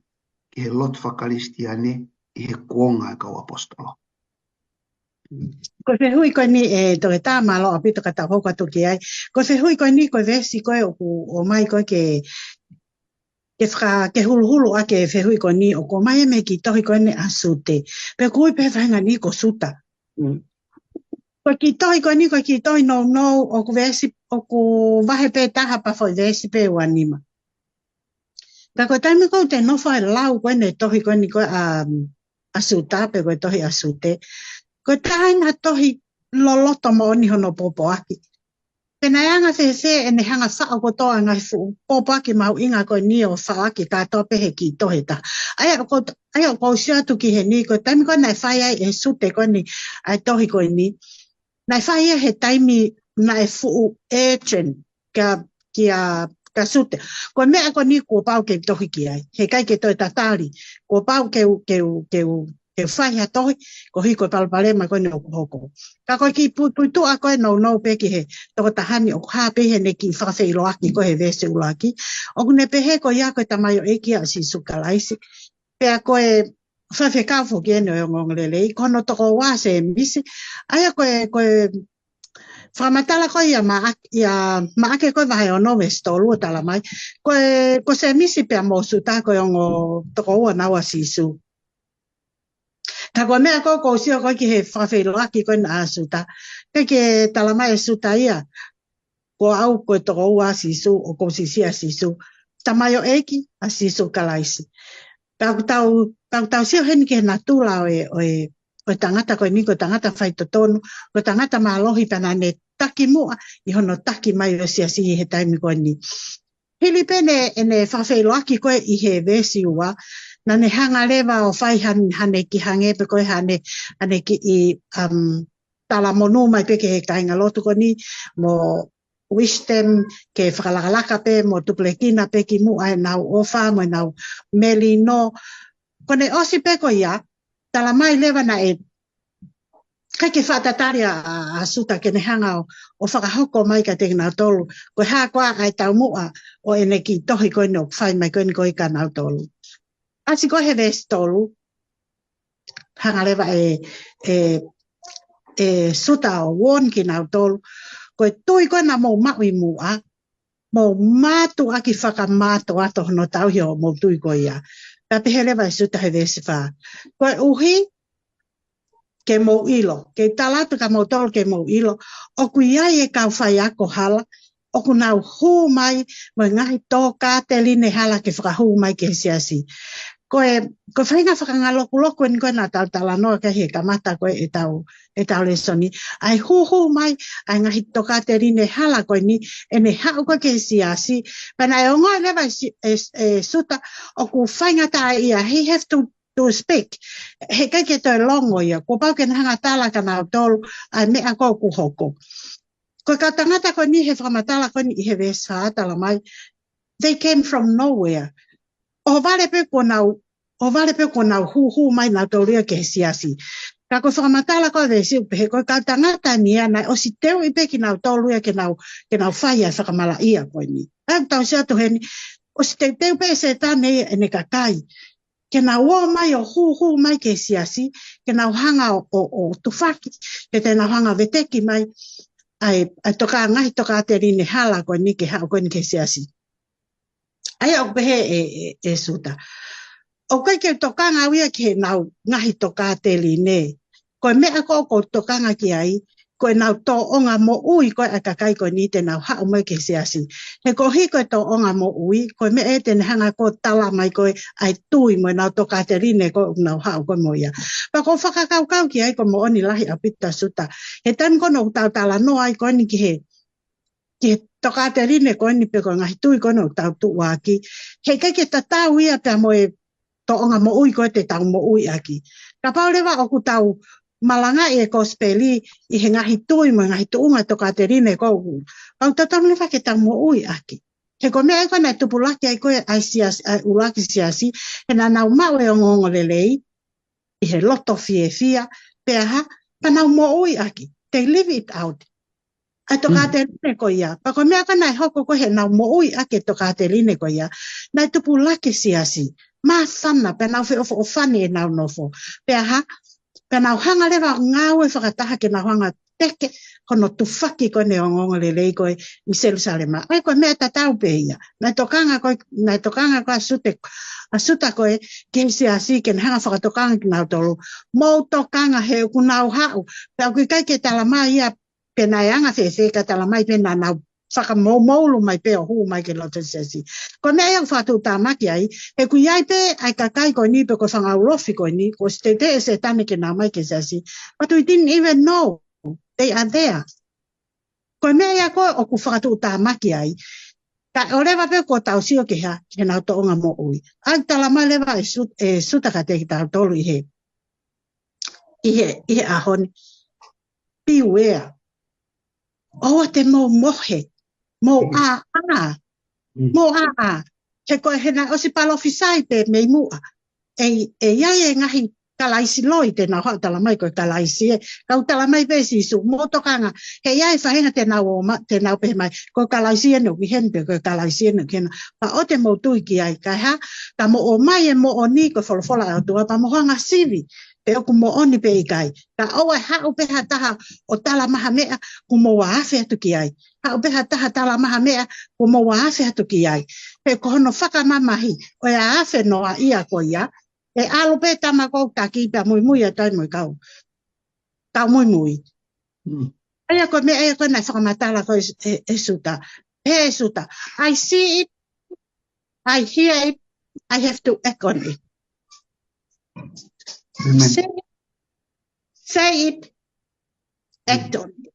ki he lotu fakakalisitiane ʻi he kuonga e kau ʻaposetolo. Ko e fehuʻi ko eni ʻe toketā, mālō ʻaupito ka tau hoko atu ki ai. Ko e fehuʻi ko eni, ko e veesi ko ē ʻoku ʻomai ko ē ke, ke faka-, ke huluhulu ʻaki e fehuʻi ko eni, ʻoku ʻomai ia mei he kiʻi tohi ko eni ʻa Sute. Pea ʻoku ui pē he faʻahinga ni ko Suta. Mm. Ko e kiʻi tohi ko eni, ko e kiʻi tohi nounou, ʻoku veesi, ʻoku vahe pē taha pea foʻi veesi pē ua nima. Ka ko e taimi ʻoku te nofo ai ʻo lau ko eni e tohi ko eni ko ē ʻa, ʻa Suta, pe ko e tohi ʻa Sute. Ko e taha eni ha tohi loloto moʻoni hono pōpoaki. Pea naʻe anga fēfē ʻene hanga ʻo faʻo kotoa e ngaahi fuʻu pōpoaki mahuʻinga ko eni ʻo faʻo ʻaki kātoa pē he kiʻi tohi ʻe taha. ʻA ia ʻoku, ʻa ia ʻoku ou sio atu ki heni, ko e taimi ko ē naʻe fai ai ʻe Sute ko eni ʻa e tohi ko eni. Naʻe fai ia he taimi naʻe fuʻu urgent kia, kia, kia Sute. Ko e meʻa ko eni kuo pau ke u tohi ki ai. He ʻikai ke toe tatali. Kuo pau ke u, ke u, ke u, ke u fai ha tohi, koeʻuhi ko e palopalema ko eni ʻoku hoko. Ka ko e kiʻi pu-, puʻituʻa ko ē nounou pē ki he tokotaha ni ʻoku hā pē heʻene kiʻi fakafeʻiloaki ko ē he veesi ʻuluaki. ʻOku ne pehē ko ia ko e tamaioʻeiki ʻa Sīsū Kalaisi. Pea ko e faifekau foki eni ʻo e ongoongolelei, ko hono tokoua ʻa Sēmisi. ʻA ia ko e, ko e fakamatala ko ia ʻa Maʻa-, ia Maʻake ko e vahe ono veesi tolu ʻo talamai. Ko e, ko Sēmisi pea mo Suta ko e ongo tokoua naua ʻa Sīsū. Ka ko e meʻa ko ē ʻoku ou sio ko ē ki he fakafeʻiloaki ko ē ʻa Suta. ʻIkai ke talamai ʻe Suta ia, ko au ko e tokoua ʻa Sīsū, ʻoku ou siʻisiʻi ʻa Sīsū. Tamaioʻeiki ʻa Sīsū Kalaisi. Pea ʻoku tau, pea ʻoku tau sio heni ki he natula ʻo e, ʻo e, ʻo e tangata ko eni, ko e tangata faitotonu, ko e tangata mālohi pea naʻa ne taki muʻa ʻi hono taki mai ʻo e siasi ʻi he taimi ko eni. Hili pē ʻene, ʻene fakafeʻiloaki ko ē ʻi he veesi ua, naʻa ne hanga leva ʻo fai han-, haʻane kiʻi hangē pē ko ē haʻane, haʻane kiʻi, um, talamonū mai pē ki he kāingalotu ko eni, mo wish them ke fakalakalaka pē, mo tupulekina pē ki muʻa ʻenau ʻofa, mo ʻenau melino. Ko ʻene ʻosi pē ko ia, talamai leva naʻe ʻikai ke fakatatali ʻa, ʻa, ʻa Suta ke ne hanga ʻo, ʻo fakahoko mai kiate kinautolu ko e hā koā ʻa e taumuʻa ʻo ʻene kiʻi tohi ko eni ʻoku fai mai ko eni ko ē kia nautolu. ʻAsi ko ē he veesi tolu, hanga leva ʻe, ʻe, ʻe Suta ʻo warn kinautolu. Ko e tui ko ē naʻa mou maʻu ʻi muʻa, mou mātuʻaki fakamātoato hono tauhi hoʻomou tui ko ia. Pea pehē leva ʻe Suta he veesi fā, koeʻuhi ke mou ʻilo, ke u tala atu kia moutolu ke mou ʻilo, ʻoku ʻi ai e kau faiako hala, ʻoku nau hū mai mo e ngaahi tokāteline hala ke fakahū mai ki he siasi. Ko e, ko e faʻahinga fakangalokuloku eni ko ē naʻa tau talanoa ki ai he kamata ko ē ʻetau, ʻetau lēsoni. ʻA e hūhū mai ʻa e ngaahi tokāteline hala ko eni, ʻene haʻu ko ē ki he siasi. Pea naʻe ongoʻi leva ʻe Si-, ʻe, ʻe Suta ʻoku faingataʻaʻia, he have to, to speak. He ʻikai ke toe longo ia, kuo pau ke ne hanga ʻo tala kia nautolu ʻa e meʻa ko ē ʻoku hoko. Ko e kau tangata ko eni he fakamatala ko eni ʻi he veesi fā talamai, they came from nowhere. ʻOhovale pē kuo nau, ʻohovale pē kuo nau hūhū mai nautolu ia ki he siasi. Ka ko e fakamatala ko ē ʻa e veesi ʻoku pehē ko e kau tangata ni ia naʻe ʻosi teuʻi pē kinautolu ia ke nau, ke nau fai ʻa e fakamalaʻia ko eni. ʻA ia ʻoku tau sio atu heni, ʻosi teuteu pē ʻe Sētane ia ʻene kakai ke nau ō mai ʻo hūhū mai ki he siasi, ke nau hanga ʻo, ʻo, ʻo tufaki, ke te nau hanga ʻo veteki mai ʻa e, ʻa e toka-, ngaahi tokāteline hala ko eni ke haʻu ko eni ki he siasi. ʻA ia ʻoku pehē ʻe, ʻe, ʻe Suta, ʻoku ʻikai ke u tokanga au ia ki heʻenau ngaahi tokāteline. Ko e meʻa ko ē ʻoku ou tokanga ki ai, ko ʻenau tōʻonga moʻui ko ē ʻa e kakai ko eni te nau haʻu mai ki he siasi. He koeʻuhi ko e tōʻonga moʻui, ko e meʻa ē te ne hanga ʻo tala mai ko ē ʻa e tui mo ʻenau tokāteline ko ē ʻoku nau haʻu ko ē mo ia. Pea ʻoku ou fakakaukau ki ai, ko e moʻoni lahi ʻaupito Suta. He taimi ko ē ʻoku tau talanoa ai ko eni ki he, ki he tokāteline ko eni pe ko e ngaahi tui ko ē ʻoku tau tuʻuaki. He ʻikai ke tatau ia pea mo e tōʻonga moʻui ko ē te tau moʻui ʻaki. Kapau leva ʻoku tau malangaʻi e kosipeli ʻi he ngaahi tui mo e ngaahi tuʻunga tokāteline ko ē, pau tatau leva ke tau moʻui ʻaki. He ko e meʻa ia ko ē naʻe tupulaki ai ko ē ʻa e siasi, ʻa e ʻuluaki siasi, he naʻa nau maʻu e ongoongolelei ʻi he loto fiefia, pea hā, pea nau moʻui ʻaki. They live it out. ʻA e tokāteline ko ia. Pea ko e meʻa ko ē naʻe hoko ko ē heʻenau moʻui ʻaki e tokāteline ko ia, naʻe tupulaki e siasi. Māfana, pea nau feʻofoʻofani ʻenau nofo. Pea hā, pea nau hanga leva ʻo ngāue fakataha ke nau hanga ʻo teke hono tufaki ko ē ʻene ongoongolelei ko ē ʻi Selusalema. ʻA ia ko e meʻa tatau pē ia. Naʻe tokanga ko ē, naʻe tokanga ko ē ʻa Suta, ʻa Suta ko ē ki he siasi ke ne hanga ʻo fakatokanga kinautolu. Mou tokanga he ʻoku nau haʻu. Pea ʻoku ʻikai ke tala mai ia pe naʻe anga fēfē, ka tala mai pē naʻa nau fakamoumoulu mai pē ʻo hū mai ki loto siasi. Ko e meʻa ia ʻoku fakatuʻutāmaki ai, he ʻoku ʻi ai pē ʻa e kakai ko eni pe ko e fanga ulofi ko eni, kuo ʻosi teuteu ʻe Sētane ke nau ō mai ki he siasi. But we didn't even know they are there. Ko e meʻa ia ko ē ʻoku fakatuʻutāmaki ai. Ka ʻoku leva pē kuo tau sio ki he hā, ki heʻenau tōʻonga moʻui. ʻA ia tala mai leva ʻe Sut-, ʻe Suta kiate kitautolu ʻi he, ʻi he, ʻi he ʻaho ni. Beware. ʻOua te mou mohe, mou ʻāʻā, mou ʻāʻā. He ko e hā naʻe ʻosi palōfisai pē mei muʻa. ʻE, ʻe ʻi ai e ngaahi kalaisi loi te nau haʻu tala mai ko e kalaisi ē. Kau tala mai pē Sīsū, mou tokanga. He ʻe ʻi ai e faʻahinga te nau ō mai, te nau pehē mai, ko e kalaisi eni ʻoku ʻi heni pe ko e kalaisi eni ʻoku ʻi hena. Pea ʻoua te mou tui ki ai, kae hā, ka mou ʻomai e moʻoni ko e folofola ʻa e ʻOtua, pea mou hanga ʻo sivi pe ʻoku moʻoni pe ʻikai. Ka ʻoua ʻe haʻu pē ha taha ʻo tala mai ha meʻa kuo mou afe atu ki ai. Haʻu pē ha taha tala mai ha meʻa kuo mou afe atu ki ai. He ko hono fakamamahi ʻo e afe noaʻia ko ia, ʻe ʻalu pē tama ʻoku taki pea muimui ʻa e taimi ʻoku kau. Kau muimui. ʻA ia ko e meʻa ia ko ē naʻe fakamatala ko ē ʻe, ʻe Suta. He ʻe Suta. I see it, I hear it, I have to act on it. Say it, say it, act on it.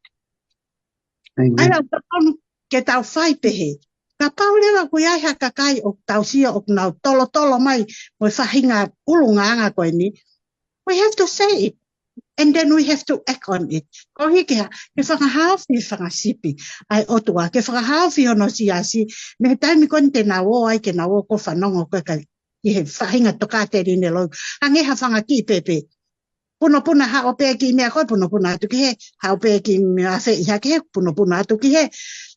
ʻA ia ʻoku totonu ke tau fai pehē. Kapau leva ʻoku ʻi ai ha kakai ʻoku tau sio ʻoku nau tolotolo mai mo e faʻahinga ʻulungaanga ko eni. We have to say it. And then we have to act on it. Koeʻuhi ke hā, ke fakahaofi e fanga sipi ʻa e ʻOtua, ke fakahaofi hono siasi, mei he taimi ko eni te nau ō ai ke nau ō ʻo fanongo ko ē ki he faʻahinga tokāteline loi. Hangē ha fanga kiʻi pēpē. Punopuna, haʻu pē kiʻi meʻa ko ē, punopuna atu ki hē, haʻu pē kiʻi meʻa feʻiha ki hē, punopuna atu ki hē.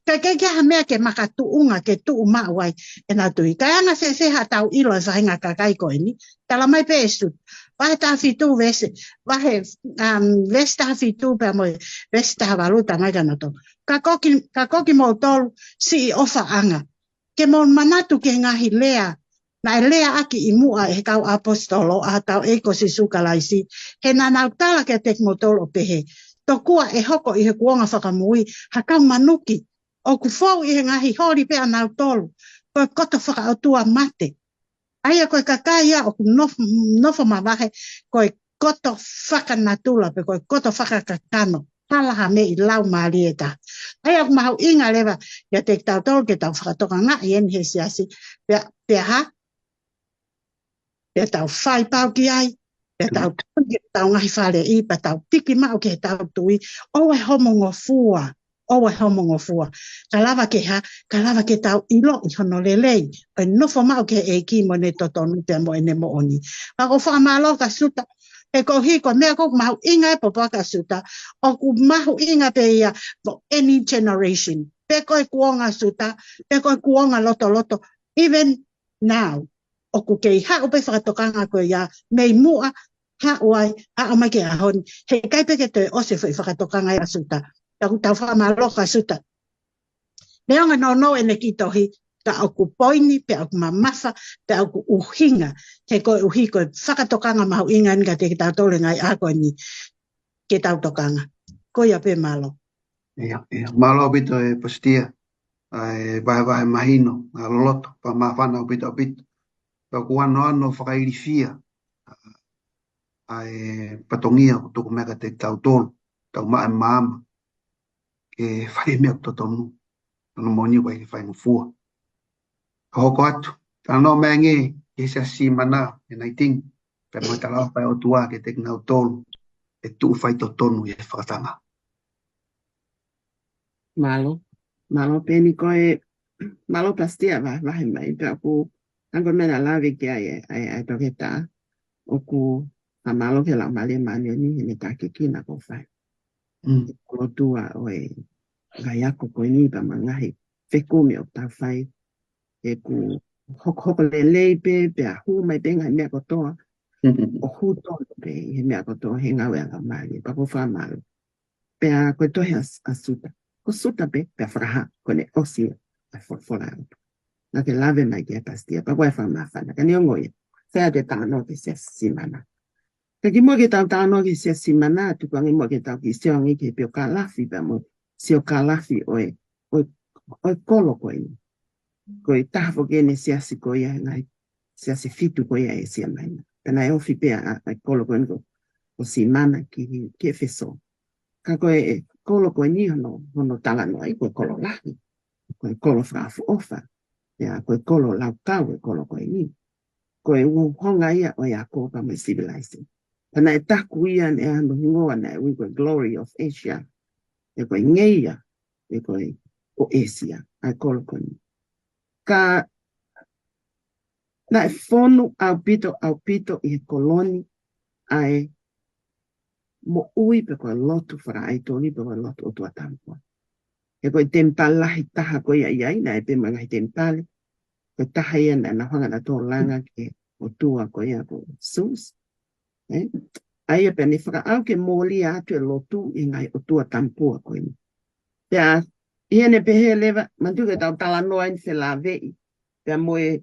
Ka ʻikai ke ʻi ai ha meʻa ke makatuʻunga, ke tuʻu maʻu ai ʻenau tui. Kae anga fēfē haʻatau ʻilo e faʻahinga kakai ko eni. Tala mai pē ʻe Suta. Vahe taha fitu veesi, vahe, um, veesi taha fitu pea mo e veesi taha valu, tala mai kia nautolu. Ka ko ki, ka ko kimoutolu siʻi ʻofaʻanga, ke mou manatu ki he ngaahi lea naʻe leaʻaki ʻi muʻa ʻe he kau ʻaposetolo ʻa hotau ʻEiki ko Sīsū Kalaisi, he naʻa nau tala kiate kimoutolu ʻo pehē, tokua ʻe hoko ʻi he kuonga fakamui ha kau manuki, ʻoku fou ʻi he ngaahi holi pē ʻa nautolu, ko e koto fakaʻotua mate. ʻA ia ko e kakai ia ʻoku nof-, nofo mavahe, ko e koto fakanatula pe ko e koto fakakakano, hala ha meʻi laumālie taha. ʻA ia ʻoku mahuʻinga leva kiate kitautolu ke tau fakatokangaʻi eni he siasi, pea, pea hā, pea tau fai pau ki ai, pea tau tui ki heʻetau ngaahi faleʻi, pea tau piki maʻu ki heʻetau tui, ʻoua ʻe homongofua, ʻoua ʻe homongofua. Ka lava ke hā, ka lava ke tau ʻiloʻi hono lelei, ʻo e nofo maʻu ki he ʻEiki mo ʻene totonu pea mo ʻene moʻoni. Pea ʻoku ou fakamālō kia Suta, he koeʻuhi ko e meʻa ʻoku mahuʻinga e pōpoaki ʻa Suta, ʻoku mahuʻinga pē ia for any generation. Pe ko e kuonga Suta, pe ko e kuonga lotoloto, even now, ʻoku kei haʻu pē fakatokanga ko ia, mei muʻa, haʻu ai, aʻu mai ki he ʻaho ni, heʻikai pē ke toe ʻosi e foʻi fakatokanga ia ʻa Suta. Ka ʻoku tau fakamālō kia Suta. Neongo e nounou ʻene kiʻi tohi, ka ʻoku poini, pea ʻoku mamafa, pea ʻoku ʻuhinga, he koeʻuhi ko e fakatokanga mahuʻinga eni kiate kitautolu he ngaahi ʻaho ko eni, ke tau tokanga. Ko ia pē, mālō. Ia, ia. Mālō ʻaupito e Pasitia. ʻA e vahevahe mahino, ʻa e loloto, pea māfana ʻaupito ʻaupito. Pea ʻoku ou anoano fakailifia ʻa e fatongia ʻoku tuku mai kiate kitautolu, tau maʻa e maama, ke fai e meʻa ʻoku totonu. Tonu moʻoni ʻoku ʻikai ke faingofua. Ka hoko atu, talanoa mai angē ki he Siasi Mana, e nineteen, pea mo e talaʻofa ʻa e ʻOtua kiate kinautolu ʻe tuʻu faitotonu ʻi he fakatanga. Mālō, mālō Peni, ko e, mālō Pasitia vahevahe mai, pea ʻoku, hangē ko e meʻa naʻe lave ki ai e, ʻa e, ʻa e toketā, ʻoku fakamālō ki he Laumālie Māʻoniʻoni heʻene tākiekina kuo fai. Mm. ʻOtua ʻo e ngaahi ako ko eni pea mo e ngaahi fekumi ʻoku tau fai, ʻoku hokohoko lelei pē, pea hū mai pē ngaahi meʻa kotoa, ʻo hū tonu pē ʻi he meʻa kotoa he ngāue ʻa e Laumālie, pea ʻoku fakamālō. Pea ko e tohi ʻa, ʻa Siuta. Ko Siuta pē, pea fakahā, ko ʻene ʻosi ʻa e folofola ʻa e ʻOtua. Naʻa ke lave mai ki ai Pasitia, pea ko e fakamāfana, ka neongo ia. Fea te talanoa ki he Siasi Mana. Ka kimuʻa ke tau talanoa ki he Siasi Mana, tuku ange muʻa ke tau kiʻi sio ange ki he piokālafi, pea mo e siokālafi ʻo e, ʻo e, ʻo e kolo ko eni. Ko e taha foki eni e siasi ko ia, ngaahi siasi fitu ko ia ʻi ʻĒsia Maina. Pea naʻe ofi pē ʻa, ʻa e kolo ko eni ko, ko Simana ki, ki ʻEfesō. Ka ko e kolo ko eni hono, hono talanoaʻi, ko e kolo lahi. Ko e kolo fakaʻofoʻofa. Ia, ko e kolo laukau e kolo ko eni. Ko e uhouhonga ia ʻo e ako pea mo e civilization. Pea naʻe taku ia naʻe ʻi ai hono hingoa naʻe ui ko e Glory of Asia. ʻE ko e ngeia, ʻe ko e ʻo ʻĒsia, ʻa e kolo ko eni. Ka naʻe fonu ʻaupito, ʻaupito ʻi he kolo ni ʻa e moʻui pe ko e lotu fakaʻaitoli pe ko e lotu ʻotua tāmua. He ko e temipale lahi taha ko ia ʻi ai, naʻe pē mo e ngaahi temipale, ko e taha ia naʻa nau hanga ʻo langa ki he ʻotua ko ia ko Zeus. ʻE? ʻA ia pea ne fakaʻau ke mōlia atu e lotu ʻi he ngaahi ʻotua tāmua ko eni. Pea, ʻi heʻene pehē leva, manatuʻi ko e tau talanoa eni felāveʻi, pea mo e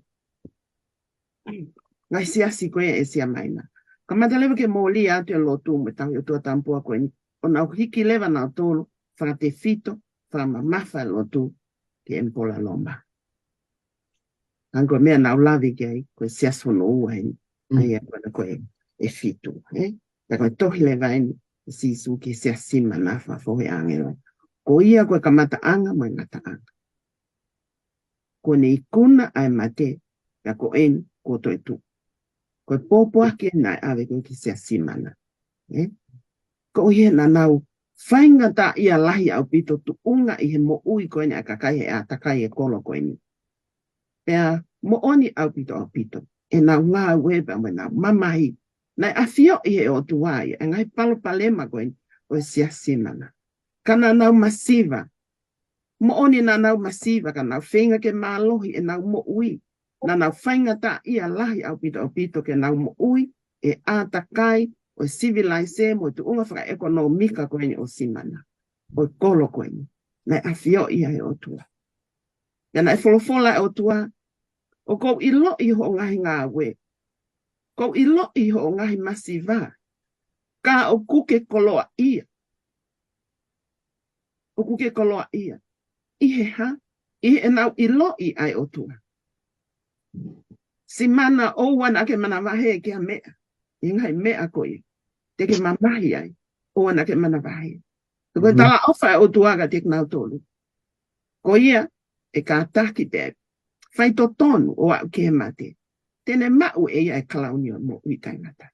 ngaahi siasi ko ia ʻi ʻĒsia Maina. Kamata leva ke mōlia atu e lotu mo e tauhi ʻotua tāmua ko eni, ʻo nau hiki leva nautolu, fakatefito, fakamamafa e lotu ki he ʻEmipola Loma. Hangē ko e meʻa naʻa ku lave ki ai, ko e siasi hono ua eni. Mm. ʻA ia ko ena ko e, ʻe fitu, ē? Pea ko e tohi leva eni ʻa Sīsū ki he Siasi Mana, fakafoʻou ʻe he ʻāngelo. Ko ia ko e kamataʻanga mo e ngataʻanga. Kuo ne ikuna ʻa e mate, pea ko eni kuo toetuʻu. Ko e pōpoaki eni naʻe ʻave ko ē ki he Siasi Mana. Ē? Koeʻuhi he naʻa nau faingataʻaʻia lahi ʻaupito tuʻunga ʻi he moʻui ko eni ʻa e kakai he ʻātakai e kolo ko eni. Pea moʻoni ʻaupito, ʻaupito ʻenau ngāue pea mo ʻenau mamahi. Naʻe ʻafioʻi ʻe he ʻOtua ia e ngaahi palopalema ko eni ʻo e Siasi Mana. Ka naʻa nau masiva. Moʻoni naʻa nau masiva, ka nau feinga ke mālohi ʻenau moʻui. Naʻa nau faingataʻaʻia lahi ʻaupito, ʻaupito ke nau moʻui ʻi he ʻātakai ʻo e sivilaise mo e tuʻunga fakaʻekonōmika ko eni ʻo Simana, ʻo e kolo ko eni. Naʻe ʻafioʻi ia ʻe he ʻOtua. Ia naʻe folofola e ʻOtua, ʻoku ou ʻiloʻi hoʻo ngaahi ngāue. ʻOku ou ʻiloʻi hoʻo ngaahi masiva. Ka ʻoku ke koloaʻia. ʻOku ke koloaʻia. ʻI he hā? ʻI heʻenau ʻiloʻi ʻa e ʻOtua. Simana, ʻoua naʻa ke manavahē ki ha meʻa. ʻI he ngaahi meʻa ko ia te ke mamahi ai, ʻoua naʻa ke manavahē. Ko e talaʻofa ʻa e ʻOtua kiate kinautolu. Ko ia ʻe kātaki pē, faitotonu ʻo aʻu ki he mate, te ne maʻu ʻe ia e kalauni ʻo e moʻui taʻengata.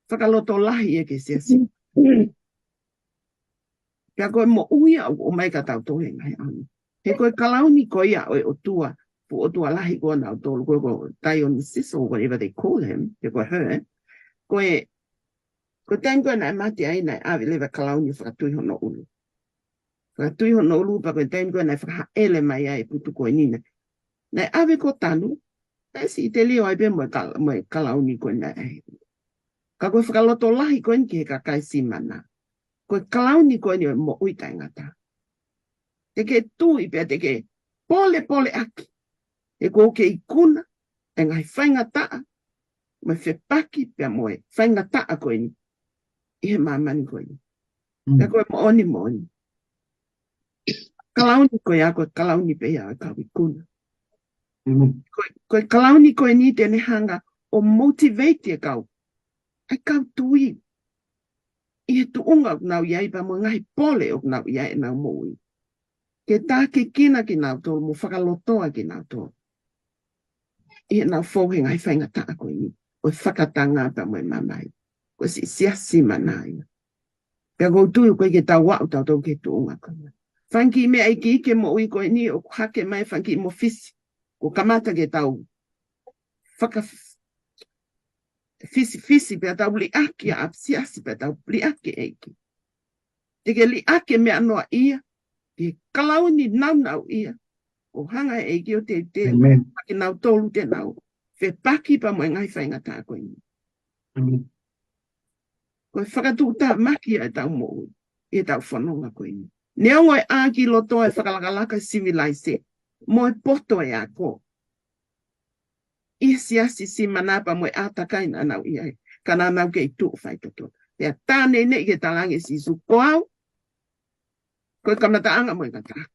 Fakalotolahi ia ki he Siasi. Pea ko e moʻui ia ʻoku ʻomai kiate kitautolu he ngaahi ʻaho ni. He ko e kalauni ko ia ʻo e ʻotua, fuʻu ʻotua lahi ko ē ʻo kinautolu, ko e, ko Dionysus or whatever they call him, he ko e Her, ko e, ko e taimi ko ē naʻe mate ai naʻe ʻave leva e kalauni ʻo fakatui hono ʻulu. Fakatui hono ʻulu pea ko e taimi ko ē naʻe fakahaʻele mai ai e putu ko eni naʻe ʻave ko Tanu, naʻe siʻi telio ai pē mo e kal-, mo e kalauni ko ē naʻe. Ka ko e fakalotolahi ko eni ki he kakai Simana. Ko e kalauni ko eni ʻo e moʻui taʻengata. Te ke tui pea te ke polepole ʻaki. He ʻoku ke ikuna e ngaahi faingataʻa, mo e fepaki pea mo e faingataʻa ko eni. ʻi he māmani ko eni. Mm. Pea ko e moʻoni moʻoni, kalauni ko ia ko e kalauni pē ia ʻo e kau ikuna. Mm. Ko e, ko e kalauni ko eni te ne hanga ʻo motivate e kau, ʻa e kau tui, ʻi he tuʻunga ʻoku nau ʻi ai pea mo e ngaahi pole ʻoku nau ʻi ai ʻenau moʻui. Ke tākiekina kinautolu mo fakalotoa kinautolu ʻi heʻenau fou he ngaahi faingataʻa ko eni ʻo e fakatanga pea mo e mamahi. Ko e siʻi Siasi Mana ia. Pea ʻoku ou tui ʻoku ʻikai ke tau aʻu tautolu ki he tuʻunga ko ia. Fanga kiʻi meʻa iiki ke moʻui ko eni ʻoku hake mai, fanga kiʻi mofisi. Kuo kamata ke tau faka fisifisi pea tau liʻaki ʻa e siasi pea tau liʻaki ʻEiki. Te ke liʻaki e meʻa noa ia, ke kalauni naunau ia, ʻo hanga ʻEiki ʻo te, te, Amen. Ke nau tolu te nau fepaki pea mo e ngaahi faingataʻa ko eni. Amen. Ko e fakatuʻutāmaki ʻa ʻetau moʻui, ʻi heʻetau fononga ko eni. Neongo e ʻā ki loto e fakalakalaka sivilaise, mo e poto e ako. ʻI he siasi Siasi Mana pea mo e ʻātakai naʻa nau ʻi ai, ka naʻa nau kei tuʻu faitotonu. Pea tā nei nei ke talaange Sīsū, ko au, ko e kamataʻanga mo e ngataʻanga.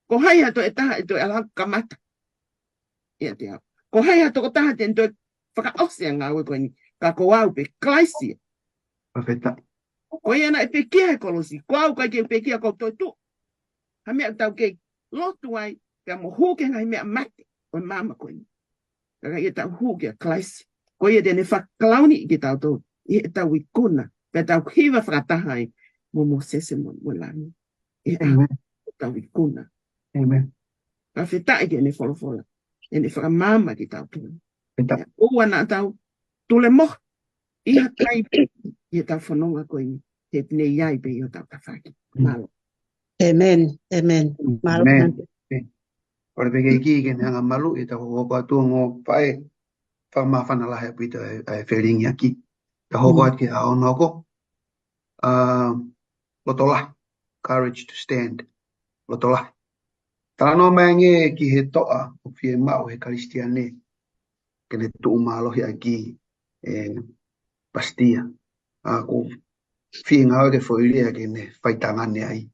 Ko hai ha toe taha ʻe toe ala kamata ʻiate au? Ko hai ha tokotaha te ne toe fakaʻosi ʻa e ngāue ko eni? Ka ko au pē, Kalaisi. Fakafetaʻi. Ko ia naʻe pekia he kolosi, ko au ʻikai ke u pekia, ʻoku ou toe tuʻu. Ha meʻa ʻoku tau kei lotu ai, pea mo hū ki he ngaahi meʻa mate ʻo e māmani ko eni. Ka ʻi heʻetau hū kia Kalaisi, ko ia te ne fakakalauni kitautolu ʻi heʻetau ikuna, pea tau hiva fakataha ai mo Mōsese mo, mo Lami. ʻI he ʻaho Amen. ʻOku tau ikuna. Amen. Fakafetaʻi ki heʻene folofola, ʻene fakamaama kitautolu. Fakafetaʻi. ʻOua naʻa tau tulemohe ʻi ha taimi ʻi heʻetau fononga ko eni, he te ne ʻi ai pē ʻi hotau tafaʻaki. Mm. Mālō. Amen. Amen. Mālō. Amen. Mālō. Amen. ʻOku ou pehē ke ʻEiki ke ne hanga ʻo maluʻi ʻetau hokohoko atu, ongo faʻē, fakamāfana lahi ʻaupito ʻa e, ʻa e felingiʻaki. Tau hoko Mm. atu ki he ʻaho hono hoko. ʻA, loto lahi, courage to stand. Loto lahi. Talanoa mai ange ki he toʻa ʻoku fiemaʻu ʻe he Kalisitiane ke ne tuʻu mālohi ʻaki e Pasitia. ʻA, ʻoku ou fie ngāueʻaki e foʻi lea ke ne faitangane ai.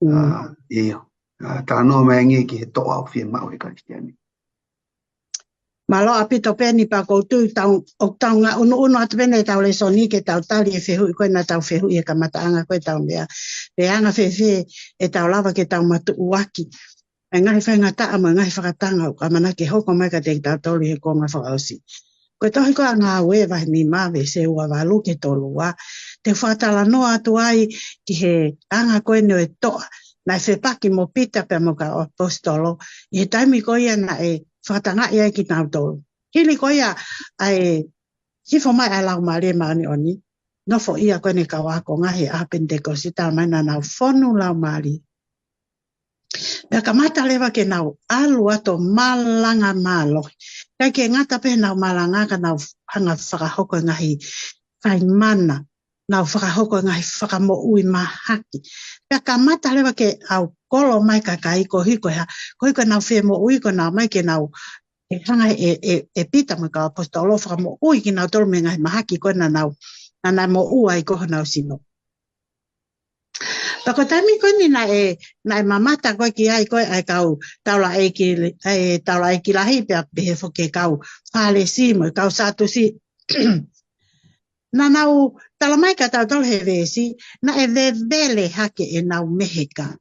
Mm. ʻA, ʻio. ʻA, talanoa mai ange ki he toʻa ʻoku fiemaʻu ʻe he Kalisitiane. Mālō ʻaupito Peni, pea ʻoku ou tui tau, ʻoku tau ngaʻunuʻunu atu pē eni ʻetau lēsoni ke tau tali e fehuʻi ko ē naʻa tau fehuʻi he kamataʻanga ko ē ʻetau meʻa. Pe ʻe anga fēfē ʻetau lava ke tau matuʻuaki ʻa e ngaahi faingataʻa mo e ngaahi fakatanga ʻoku ʻamanaki ke hoko mai kiate kitautolu ʻi he kuonga fakaʻosi. Ko e tohi ko ē ʻa Ngāue vahe nima veesi ua valu ki he tolu ua, te u fakatalanoa atu ai ki he anga ko eni ʻo e toʻa naʻe fepaki mo Pita pea mo e kau ʻaposetolo ʻi he taimi ko ia naʻe fakatangaʻi ai kinautolu. Hili ko ia ʻa e hifo mai ʻa e Laumālie Māʻoniʻoni, nofoʻia ko eni e kau ākonga he ʻaho Penitekosi, talamai naʻa nau fonu laumālie. Pea kamata leva ke nau ʻalu atu ʻo malanga mālohi. ʻIkai ke ngata pē heʻenau malanga ka nau hanga ʻo fakahoko e ngaahi faimana, nau fakahoko e ngaahi fakamoʻui mahaki. Pea kamata leva ke ʻaukolo mai e kakai koeʻuhi ko e hā, koeʻuhi ko ʻenau femoʻui ko ʻenau ō mai ke nau, ʻe hanga ʻe, ʻe, ʻe Pita mo e kau ʻaposetolo ʻo fakamoʻui kinautolu mei he ngaahi mahaki ko ē naʻa nau, naʻa nau moʻua ai ko honau sino. Pea ko e taimi ko eni naʻe, naʻe mamata ko ē ki ai ko ē ʻa e kau taulaʻeiki, ʻa e taulaʻeiki lahi pea pehē foki ki he kau Fālesi mo e kau Sātusi. Naʻa nau talamai kia tautolu he veesi, naʻe vevele hake ʻenau meheka.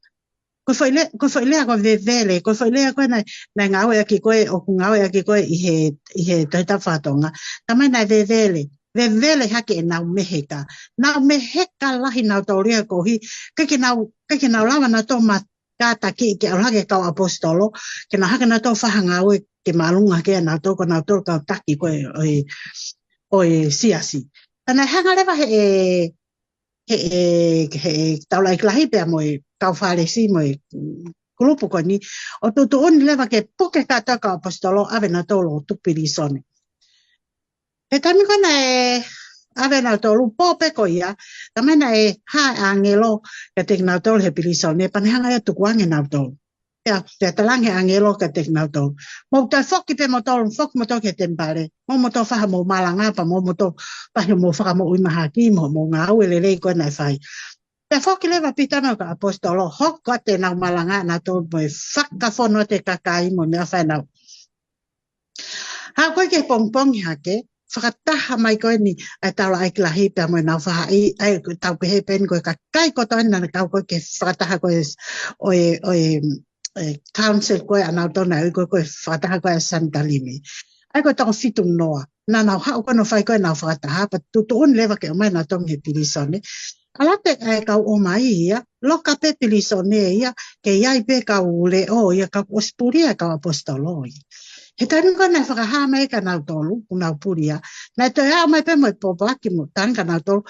Ko e foʻi lea, ko e foʻi lea ko e vevele, ko e foʻi lea ko ē naʻe, naʻe ngāueʻaki ko ē, ʻoku ngāueʻaki ko ē ʻi he, ʻi he Tohi Tapu faka-Tonga. Talamai naʻe vevele, vevele hake ʻenau meheka. Nau meheka lahi nautolu ia koeʻuhi, ʻikai ke nau, ʻikai ke nau lava nautolu ʻo ma- kātaki ke ʻalu hake e kau ʻaposetolo, ke nau hake nautolu ʻo fai ha ngāue ke māʻolunga hake ʻa nautolu, ko nautolu kau taki ko ē ʻo e, ʻo e siasi. Pea naʻe hanga leva he, he, he, he taulaʻeiki lahi pea mo e kau Fālesi mo e, mm, kulupu ko eni, ʻo tuʻutuʻuni leva ke puke kātoa e kau ʻaposetolo, ʻave nautolu ʻo tuku pilīsone. He taimi ko ē naʻe ʻave nautolu, pō pē ko ia, talamai naʻe hā e ʻāngelo kiate kinautolu he pilīsone, pea ne hanga ia ʻo tukuange nautolu. Pea, pea talaange ʻe he ʻāngelo kiate kinautolu, mou toe foki pē moutolu, foki moutolu ki he temipale. Mou moutolu fai haʻamou malanga pea mou moutolu fai haʻamou fakamoʻui mahaki, mo hoʻomou ngāue lelei ko ē naʻe fai. Pea foki leva ʻa Pita mo e kau ʻaposetolo, hoko atu ʻenau malanga ʻanautolu mo e fakafonu atu e kakai mo e meʻa fai ʻenau. Haʻu ko ē ki he pongipongi hake, fakataha mai ko eni ʻa e taulaʻeiki lahi pea mo ʻenau faʻahi, ʻa ia ʻoku tau pehē pē eni ko e kakai kotoa eni naʻa nau kau ko ē ki he fakataha ko ē ʻo e, ʻo e, ʻo e council ko ē ʻanautolu naʻe ui ko ē ko e fakataha ko ē ʻa Sanitalimi. ʻA ia ko e toko fitu noa. Naʻa nau haʻu ko ē ʻo fai ko ē ʻenau fakataha, pea tuʻutuʻuni leva ke ʻomai ʻanautolu mei he pilīsone. ʻAlu atu e kau ʻomai ia, loka pē pilīsone ia, ke ʻi ai pē kau leʻo ia, ka kuo ʻosi pulia e kau ʻaposetolo ia. He taimi ko ē naʻe fakahā mai kia nautolu, kuo nau pulia, naʻe toe aʻu mai pē mo e pōpoaki mo e talaange kia nautolu,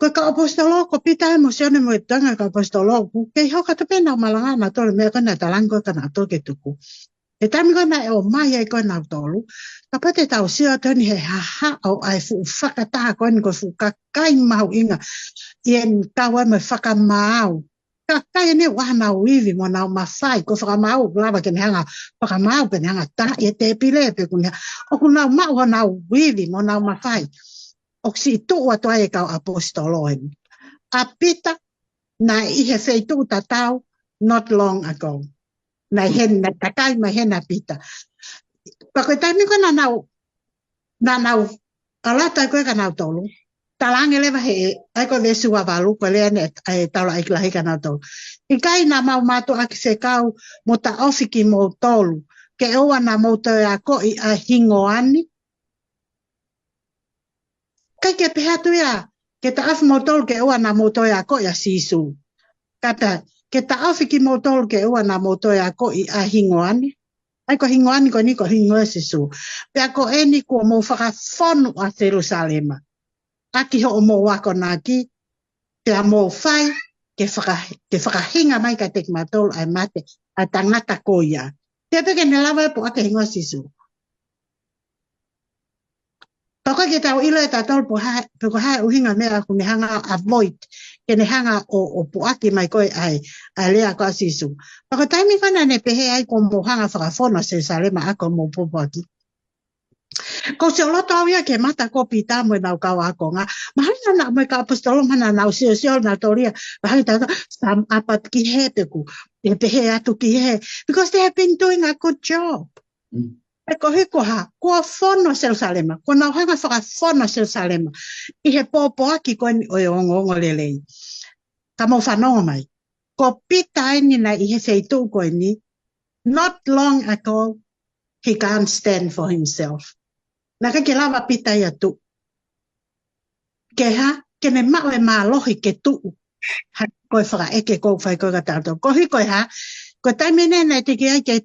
ko e kau ʻaposetolo, ko Pita mo Sione mo e toenga e kau ʻaposetolo, ʻoku kei hoko atu pē ʻenau malanga ʻanautolu, meʻa ko ē naʻe talaange ko ē kia nautolu ke tuku. He taimi ko ē naʻe ʻomai ai ko ē nautolu, kapau te tau sio atu eni he hahaʻo ʻa e fuʻu fakataha ko eni ko e fuʻu kakai mahuʻinga ʻi heʻenau kau ai mo e fakamaau. Kakai eni ʻoku ʻi ai hanau ivi mo honau mafai, ko e fakamaau ʻoku lava ke ne hanga ʻo fakamaau pe ne hanga ʻo taaʻi e tēpile pe ʻoku ne, ʻoku nau maʻu honau ivi mo honau mafai. ʻOku siʻi tuʻu atu ai e kau ʻaposetolo eni. ʻA Pita, naʻe ʻi he feituʻu tatau, not long ago. Naʻe ʻi heni, naʻe takai mai heni ʻa Pita. Pea ko e taimi ko ē naʻa nau, naʻa nau ʻalu atu ai ko ē kia nautolu, talaange leva he, ʻa ia ko e veesi ua valu, ko e lea eni ʻa e taulaʻeiki lahi kia nautolu. ʻIkai naʻa mau mātuʻaki fekau mo taʻofi kimoutolu, ke ʻoua naʻa mou toe akoʻi ʻa e hingoa ni. ʻIkai ke pehē atu ia, ke taʻofi moutolu ke ʻoua naʻa mou toe akoʻi ʻa Sīsū. Ka pehē, ke taʻofi kimoutolu ke ʻoua naʻa mou toe akoʻi ʻa e hingoa ni. ʻA ia ko e hingoa ni ko eni ko e hingoa ʻo Sīsū. Pea ko eni kuo mou fakafonu ʻa Selusalema ʻaki hoʻomou akonaki, pea mou fai ke faka-, ke fakahinga mai kiate kimautolu ʻa e mate ʻa e tangata ko ia. Pea pehē ke ne lava ʻo puʻaki e hingoa ʻo Sīsū. Pea ko e ke tau ʻilo ʻe tautolu pe ko e hā, pe ko e hā e ʻuhinga e meʻa ʻoku ne hanga ʻo avoid, ke ne hanga ʻo, ʻo puʻaki mai ko ē ʻa e, ʻa e lea ko ē ʻa Sīsū. Pea ko e taimi ko ē naʻa ne pehē ai kuo mou hanga ʻo fakafonu ʻa Selusalema ʻaki hoʻomou pōpoaki. Ko e sio loto au ia ki he mata ko ē ʻo Pita mo ʻenau kau ākonga. Mahalo naʻa mo e kau ʻaposetolo mahalo naʻa nau siosio nautolu ia. Mahalo naʻa nau, some, ʻapat ki hē pe ʻoku, ʻe pehē atu ki hē. Because they have been doing a good job. Mm. Pea ko e hā, kuo fonu ʻa Selusalema, kuo nau hanga ʻo fakafonu ʻa Selusalema ʻi he pōpoaki ko eni ʻo e ongoongolelei. Ka mou fanongo mai. Ko Pita eni naʻe ʻi he feituʻu ko eni, not long ago, he can't stand for himself. Naʻe ʻikai ke lava ʻa Pita ia ʻo tuʻu. Ke hā, ke ne maʻu e mālohi ke tuʻu. Hā, ko e fakaʻeke ʻoku fai ko ē kia tautolu. Ko e hā, ko e hā, ko e taimi eni naʻe teʻeki ai ke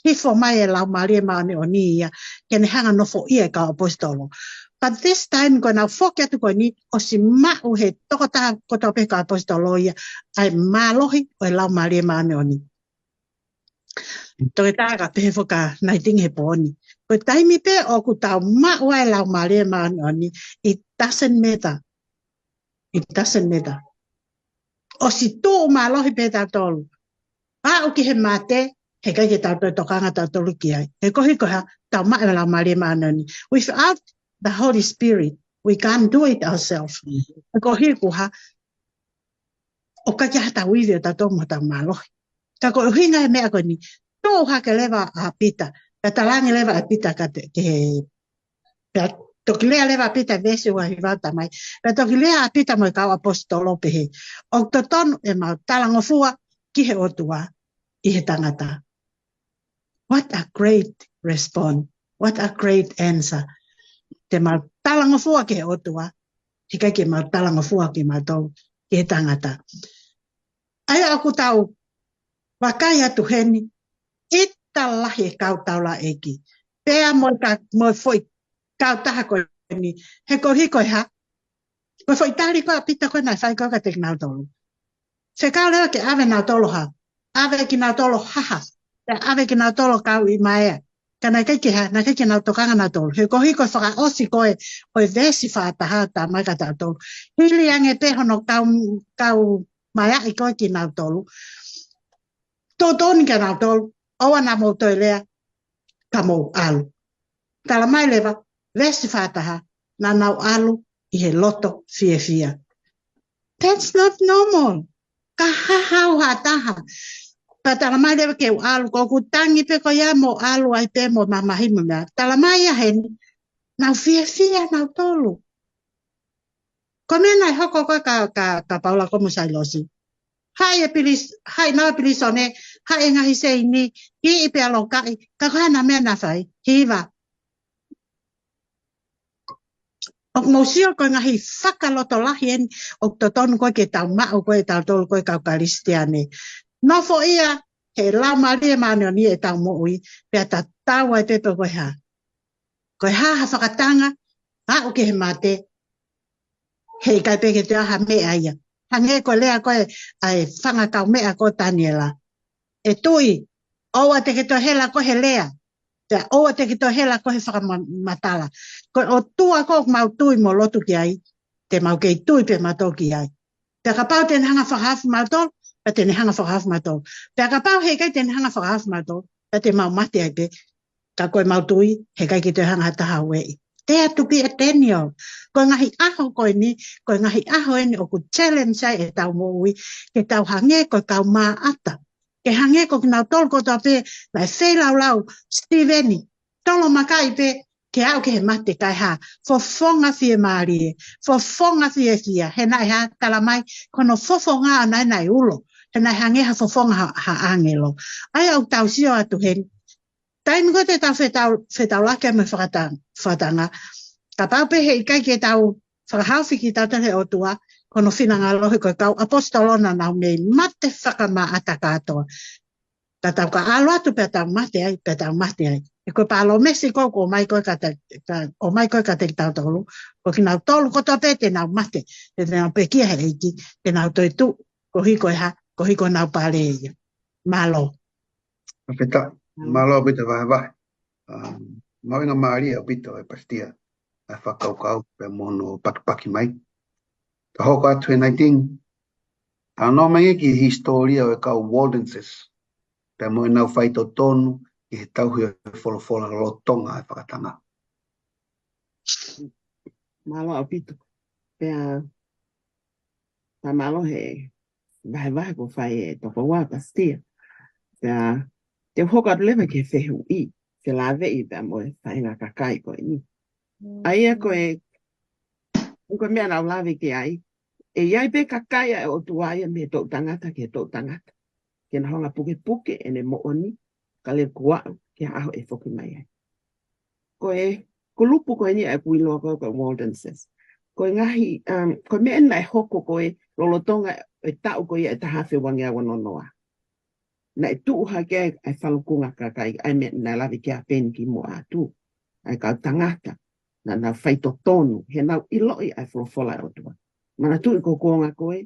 hifo mai e Laumālie Māʻoniʻoni ia, ke ne hanga ʻo nofoʻia e kau ʻaposetolo. But this time, ko ʻenau foki atu ko eni, ʻosi maʻu ʻe he tokotaha kotoa pē kau ʻaposetolo ia ʻa e mālohi ʻo e Laumālie Māʻoniʻoni. Toketā ka pehē foki ʻa Naitingi he pō ni. Ko e taimi pē ʻoku tau maʻu ai e Laumālie Māʻoniʻoni, it doesn't matter. It doesn't matter. ʻOsi tuʻu mālohi pē tautolu. Aʻu ki he mate, heʻikai ke tau toe tokanga tautolu ki ai. He ko e hā, ko e hā, tau maʻu e Laumālie Māʻoniʻoni. Without the Holy Spirit, we can't do it ourselves. He ko e hā, ko e hā, ʻoku ʻikai ke ʻi ai haʻatau ivi ʻo tautolu mo hotau mālohi. Ka ko e ʻuhinga e meʻa ko eni, tuʻu hake leva ʻa Pita, pea talaange leva ʻe Pita kiate, ke, pea toki lea leva ʻa Pita veesi ua hiva ʻo talamai, pea toki lea ʻa Pita mo e kau ʻaposetolo ʻo pehē, ʻoku totonu ʻemau talangofua ki he ʻOtua ʻi he tangata. What a great response. What a great answer. Te mau talangofua ki he ʻOtua, heʻikai ke mau talangofua kimautolu ki he tangata. ʻA ia ʻoku tau vakai atu heni, ʻita lahi e kau taulaʻeiki. Pea mo e ka-, mo e foʻi kautaha ko eni. He ko e hā, ko e hā, ko e foʻi tali ko ē ʻa Pita ko ē naʻe fai ko ē kiate kinautolu. Fekau leva ke ʻave nautolu ʻo hā. ʻAve kinautolu ʻo haha. Pea ʻave kinautolu ʻo kau ʻi Maea. Ka naʻe ʻikai ke hā, naʻe ʻikai ke nau tokanga nautolu. He ko e hā, ko e fakaʻosi ko ē ʻo e veesi fā taha ʻo talamai kia tautolu. Hili ange pē hono kau, kau Maea ʻi ko ē kinautolu. Totonu kia nautolu, ʻoua naʻa mou toe lea, ka mou ʻalu. Talamai leva, veesi fā taha, naʻa nau ʻalu ʻi he loto fiefia. That's not normal. Ka hahau ha taha. Ka talamai leva ke u ʻalu, ko ʻeku tangi pē ko ia mo ʻalu ai pē mo mamahi mo meʻa. Talamai ia heni, nau fiefia nautolu. Ko e meʻa naʻe hoko ko ē ka, ka, ka Paula ko mo Sailosi. Haʻi e pilis-, haʻi nau e pilīsone, haʻi e ngaahi seini, kiʻi pea lokaʻi, ka ko e hā e meʻa naʻa fai, hiva. ʻOku mou sio ko e ngaahi fakalotolahi eni, ʻoku totonu ko ē ke tau maʻu ko ē ʻe tautolu ko ē kau Kalisitiane. Nofoʻia, he Laumālie Māʻoniʻoni ʻetau moʻui, pea tatau ai pē pe ko e hā. Ko e hā ha fakatanga, aʻu ki he mate, heʻikai pē ke toe ʻi ai ha meʻa ia. Hangē ko e lea ko ē ʻa e fanga kaumeʻa ko Taniela. ʻE tui, ʻoua te ke toe hela koe he lea. Pea ʻoua te ke toe hela koe he fakamatala. Ko e ʻOtua ko ē ʻoku mau tui mo lotu ki ai, te mau kei tui pē mautolu ki ai. Pea kapau te ne hanga fakahaofi mautolu, pea te ne hanga fakahaofi mautolu. Pea kapau heʻikai te ne hanga fakahaofi mautolu, pea te mau mate ai pē. Ka ko e mau tui, heʻikai ke toe hanga ha taha ʻo ueʻi. Te atu ki e Taniela. Ko e ngaahi ʻaho ko eni, ko e ngaahi ʻaho eni ʻoku challenge ai ʻetau moʻui, ke tau hangē ko e kau Maʻata. Ke hangē ko kinautolu kotoa pē, naʻe feilaulau, Sitīveni, tolomakaʻi pē, ke aʻu ki he mate kae hā, fofonga fiemālie, fofonga fiefia, he naʻe hā, talamai, ko hono fofonga ʻana naʻe ulo, he naʻe hangē ha fofonga ha, ha ʻāngelo. ʻA ia ʻoku tau sio atu heni. Taimi ko ē te tau fetau-, fetaulaki mo e fakata-, fakatanga. Kapau pē heʻikai ke tau fakahaofi kitautolu he ʻOtua, ko hono finangalo he ko e kau ʻaposetolo naʻa nau mei mate fakamaʻata kātoa. Ka tau ka ʻalu atu pea tau mate ai, pea tau mate ai. He ko e palōmesi ko ē ʻoku ʻomai ko ē kiate, ka, ʻomai ko ē kiate kitautolu, ko kinautolu kotoa pē te nau mate, te nau pekia he ʻEiki, te nau toetuʻu, koeʻuhi ko e hā, koeʻuhi ko honau pale ia. Mālō. Fakafetaʻi. Mālō ʻaupito e vahevahe. Um, mahuʻinga mālie ʻaupito ʻa e Pastor, ʻa e fakakaukau pea mo hono pakipaki mai. Ka hoko atu he nineteen, ʻa, nofo mai ki he hisitōlia ʻo e kau Waldenses, pea mo ʻenau faitotonu ki he tauhi ʻo e folofola lolotonga e fakatanga. Mālō ʻaupito. Pea, pea mālō he vahevahe kuo fai ʻe he tokoua Pastor. Pea, te u hoko atu leva ki he fehuʻi, felāveʻi pea mo e faʻahinga kakai ko eni. ʻA ia ko e, ko e meʻa naʻa ku lave ki ai. ʻE ʻi ai pē kakai ʻa e ʻOtua ia mei he toʻu tangata ki he toʻu tangata. Ke na hanga pukepuke ʻene moʻoni, kae leva kuo aʻu ki he ʻaho ʻe foki mai ai. Ko e kulupu ko eni ʻa ē ʻoku ʻiloa ko e, ko e Waldenses. Ko e ngaahi, um, ko e meʻa naʻe hoko ko ē lolotonga e taʻu ko ia ʻe taha afe uangeau ono noa. Naʻe tuʻu hake ai ʻa e falukunga kakai, ʻa e meʻa naʻe lave ki ai ʻa Peni kimuʻa atu. ʻA e kau tangata, naʻa nau faitotonu, he nau ʻiloʻi ʻa e folofola ʻa e ʻOtua. Manatuʻi ko e kuonga ko ē,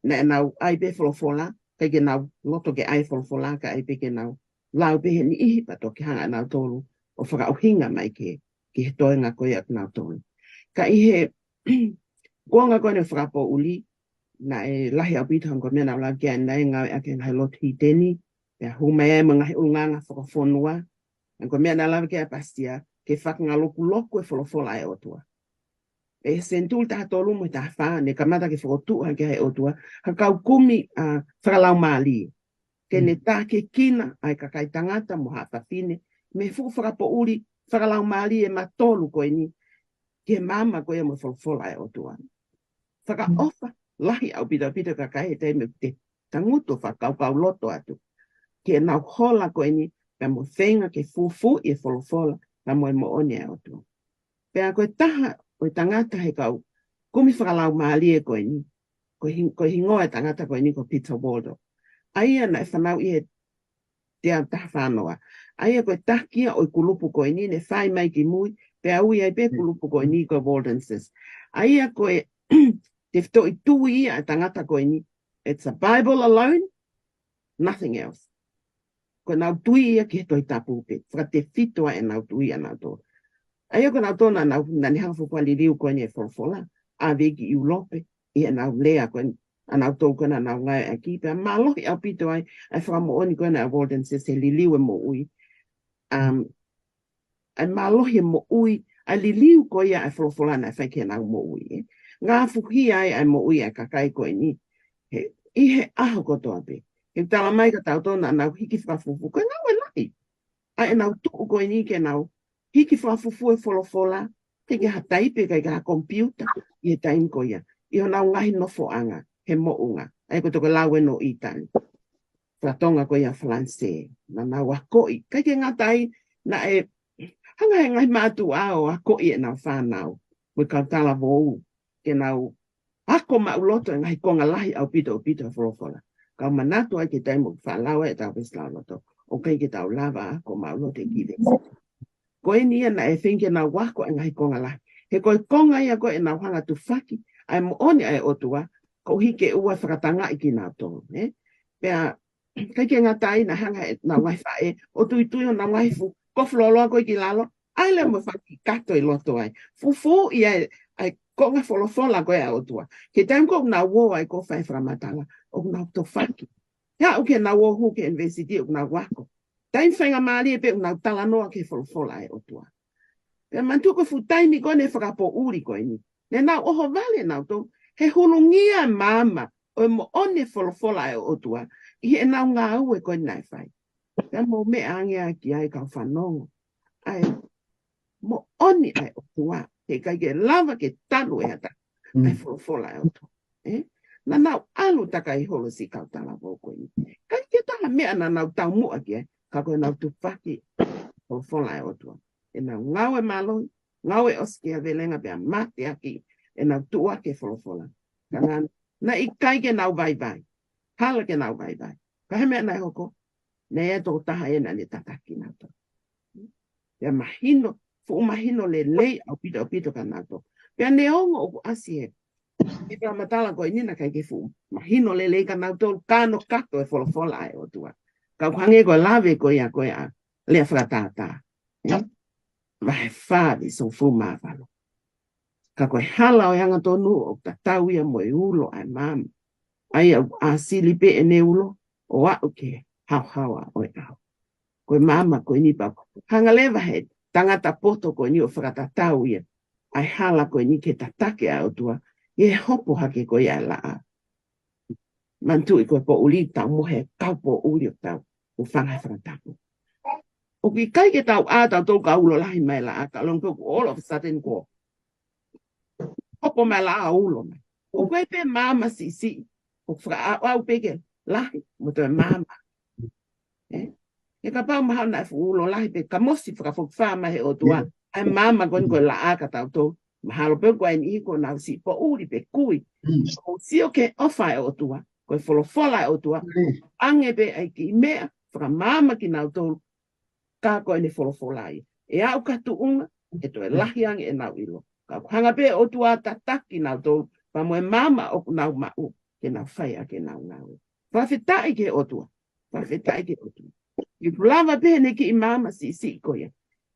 naʻa nau ʻai pē folofola, ʻikai ke nau loto ke ʻai folofola, ka ʻai pē ke nau lau pē he niʻihi pea toki hanga ʻe nautolu ʻo fakaʻuhinga mai ke, ki he toenga ko ia ʻa kinautolu. Ka ʻi he kuonga ko eni ʻo e fakapoʻuli, naʻe lahi ʻaupito hangē ko e meʻa naʻa ku lave ki ai ʻanenai, ngāueʻaki e ngaahi lotu hiteni, pea hū mai ai mo e ngaahi ʻulungaanga fakafonua, hangē ko e meʻa naʻe lave ki ai ʻa Pastor, ke fakangalokuloku e folofola ʻa e ʻOtua. ʻI he senituli taha tolu mo e taha fā, ne kamata ke fokotuʻu hake ʻe he ʻOtua ha kau kumi, ʻa, fakalaumālie. Ke ne, mm, tākiekina ʻa e kakai tangata mo haʻa fafine mei he fuʻu fakapoʻuli fakalaumālie matolu ko eni ki he maama ko ia mo e folofola ʻa e ʻOtua. Fakaʻofa lahi ʻaupito ʻaupito e kakai he taimi ʻoku te tangutu ʻo fakakaukauloto atu ki heʻenau hola ko eni, pea mo e feinga ke fufū ʻi he folofola pea mo e moʻoni ʻa e ʻOtua. Pea ko e taha ʻo e tangata he kau kumi fakalaumālie ko eni, ko e hing-, ko e hingoa e tangata ko eni ko Peter Waldo. ʻA ia naʻe fanauʻi he teau taha fā noa. ʻA ia ko e taki ia ʻo e kulupu ko eni, ne fai mai ki mui, pea ui ai pē, mm, kulupu ko eni ko e Waldenses. ʻA ia ko e, tefitoʻi tui ia ʻa e tangata ko eni, it's a Bible alone, nothing else. Ko ʻenau tui ia ki he Tohi Tapu pē, fakatefito ai ʻenau tui ʻanautolu. ʻA ia ko nautolu naʻa nau, naʻa ne hanga ʻo fakafoʻou liliu ko eni e folofola, ʻave ki ʻIulope, ʻi heʻenau lea ko eni, ʻa nautolu ko ē naʻa nau ngāueʻaki, pea mālohi ʻaupito ai ʻa e fakamoʻoni ko ē ʻa Walden Sese, liliu e moʻui. Um, ʻa e mālohi e moʻui, ʻa e liliu ko ia ʻa e folofola naʻe fai ki heʻenau moʻui, ē. Ngafuhi ai ʻa e moʻui ʻa e kakai ko eni, he, ʻi he ʻaho kotoa pē. He tala mai kia tautolu naʻa nau hiki fakafufū, ko e ngāue lahi ʻa ʻenau tuʻu ko eni ke nau hiki fakafufū e folofola, ʻikai ke ha taipe, ʻikai ke ha komipiuta ʻi he taimi ko ia, ʻi honau ngaahi nofoʻanga he moʻunga, ʻa ia ko e toko lau ʻeni ʻi ʻĪtali. Faka-Tonga ko ia Falanisē, naʻa nau akoʻi, ʻikai ke ngata ai, naʻe hanga ʻe he ngaahi mātuʻa ʻo akoʻi ʻenau fānau mo e kau talavou ke nau ako maʻuloto e ngaahi konga lahi ʻaupito ʻaupito ʻa e folofola. Kau manatu ai ki he taimi ʻoku faʻa lau ai ʻetau veesi lauloto, ʻoku ʻikai ke tau lava ako maʻuloto e kiʻi veesi. Ko eni ia naʻe feinga ke nau ako e ngaahi konga lahi. He ko e konga ia ko ē ʻenau hanga ʻo tufaki ʻa e moʻoni ʻa e ʻOtua, koeʻuhi ke ʻoua ʻe fakatangaʻi kinautolu, ē? Pea ʻikai ke ngata ai, naʻe hanga ʻe heʻenau ngaahi faʻē ʻo tuitui honau ngaahi fuʻu kofu lōloa ko ē ki lalo, ʻai leva mo e fanga kiʻi kato ʻi loto ai. Fufū ia ʻa e, ʻa e konga folofola ko ē ʻa e ʻOtua. Ki he taimi ko ē ʻoku nau ō ai ʻo fai e fakamatala, ʻoku nau tufaki. He aʻu ki heʻenau ō hū ki he ʻunivēsiti ʻoku nau ako. Taimi faingamālie pē ʻoku nau talanoa ki he folofola ʻa e ʻOtua. Pea manatuʻi ko e fuʻu taimi ko eni fakapoʻuli ko eni, naʻa nau ʻohovale nautolu he hulungia e maama ʻo e moʻoni e folofola ʻa e ʻOtua ʻi heʻenau ngāue ko eni naʻe fai. Pea mou meʻa ange ā ki ai, kau fanongo, ʻa e moʻoni ʻa e ʻOtua, he ʻikai ke lava ke talu ʻe ha taha ʻa e folofola ʻa e ʻOtua. Ē? Naʻa nau ʻalu takai holo siʻi kau talavou ko eni. ʻIkai ke taha meʻa naʻa nau taumuʻa ki ai, ka ko ʻenau tufaki e folofola ʻa e ʻOtua. ʻEnau ngāue mālohi, ngāue ʻosikiavelenga pea mateaki ʻenau tuʻuaki e folofola. Ka naʻa, naʻe ʻikai ke nau vaivai. Hala ke nau vaivai. Ka ko e hā e meʻa naʻe hoko? Naʻe ʻi ai e tokotaha ia naʻa ne tataki kinautolu. Pea mahino, fuʻu mahino lelei ʻaupito ʻaupito kia nautolu. Pea neongo ʻoku ʻasi he, he fakamatala ko eni naʻe ʻikai ke fuʻu mahino lelei kia nautolu, ka nau kato e folofola ʻa e ʻOtua. Ka ʻoku hangē ko e lave ko ia ko ē ʻa Lea Fakatātā, ē? Vahe fā veesi hongofulu mā valu. Ka ko e hala ʻo e angatonu ʻoku tatau ia mo e ulo ʻa e maama, ʻa ia ʻoku ʻāsili pē ʻene ulo ʻo aʻu ki he haohaoa ʻo e ʻao. Ko e maama ko eni pea ʻoku hanga leva ʻe he tangata poto ko eni ʻo fakatatau ia ʻa e hala ko eni ki he tataki ʻa e ʻOtua ʻi he hopo hake ko ia ʻa e laʻā. Manatuʻi ko e poʻuli, tau mohe he kau poʻuli ʻoku tau hūfanga he fakatapu. ʻOku ʻikai ke tau ʻā tautolu ka ulo lahi mai e laʻā, ka ʻalu ange pē ʻoku all of a sudden ko e hopo mai e laʻā ʻo ulo mai. ʻOku ʻi ai pē maama siʻisiʻi ʻoku fakaʻauʻau pē ke lahi mo toe maama. Ē? He kapau mahalo naʻe fuʻu ulo lahi pē, kamosi fakafokifā mai ʻe he ʻOtua ʻa e maama ko eni ko e laʻā kia tautolu, mahalo pē ko e niʻihi kuo nau siʻi poʻuli pe kui. ʻOku sio ki he ʻofa ʻa e ʻOtua, ko e folofola ʻa e ʻOtua, ʻoange pē ʻa e kiʻi meʻa fakamaama kinautolu, ka ko ʻene folofola ia. ʻE aʻu ki ha tuʻunga ʻe toe lahi ange ʻenau ʻilo. Ka ʻoku hanga pē ʻe he ʻOtua ʻo tataki kinautolu pea mo e maama ʻoku nau maʻu ke nau fai ʻaki ʻenau ngāue. Fakafetaʻi ki he ʻOtua. Fakafetaʻi ki he ʻOtua. ʻOku lava pē ʻene kiʻi maama siʻisiʻi ko ia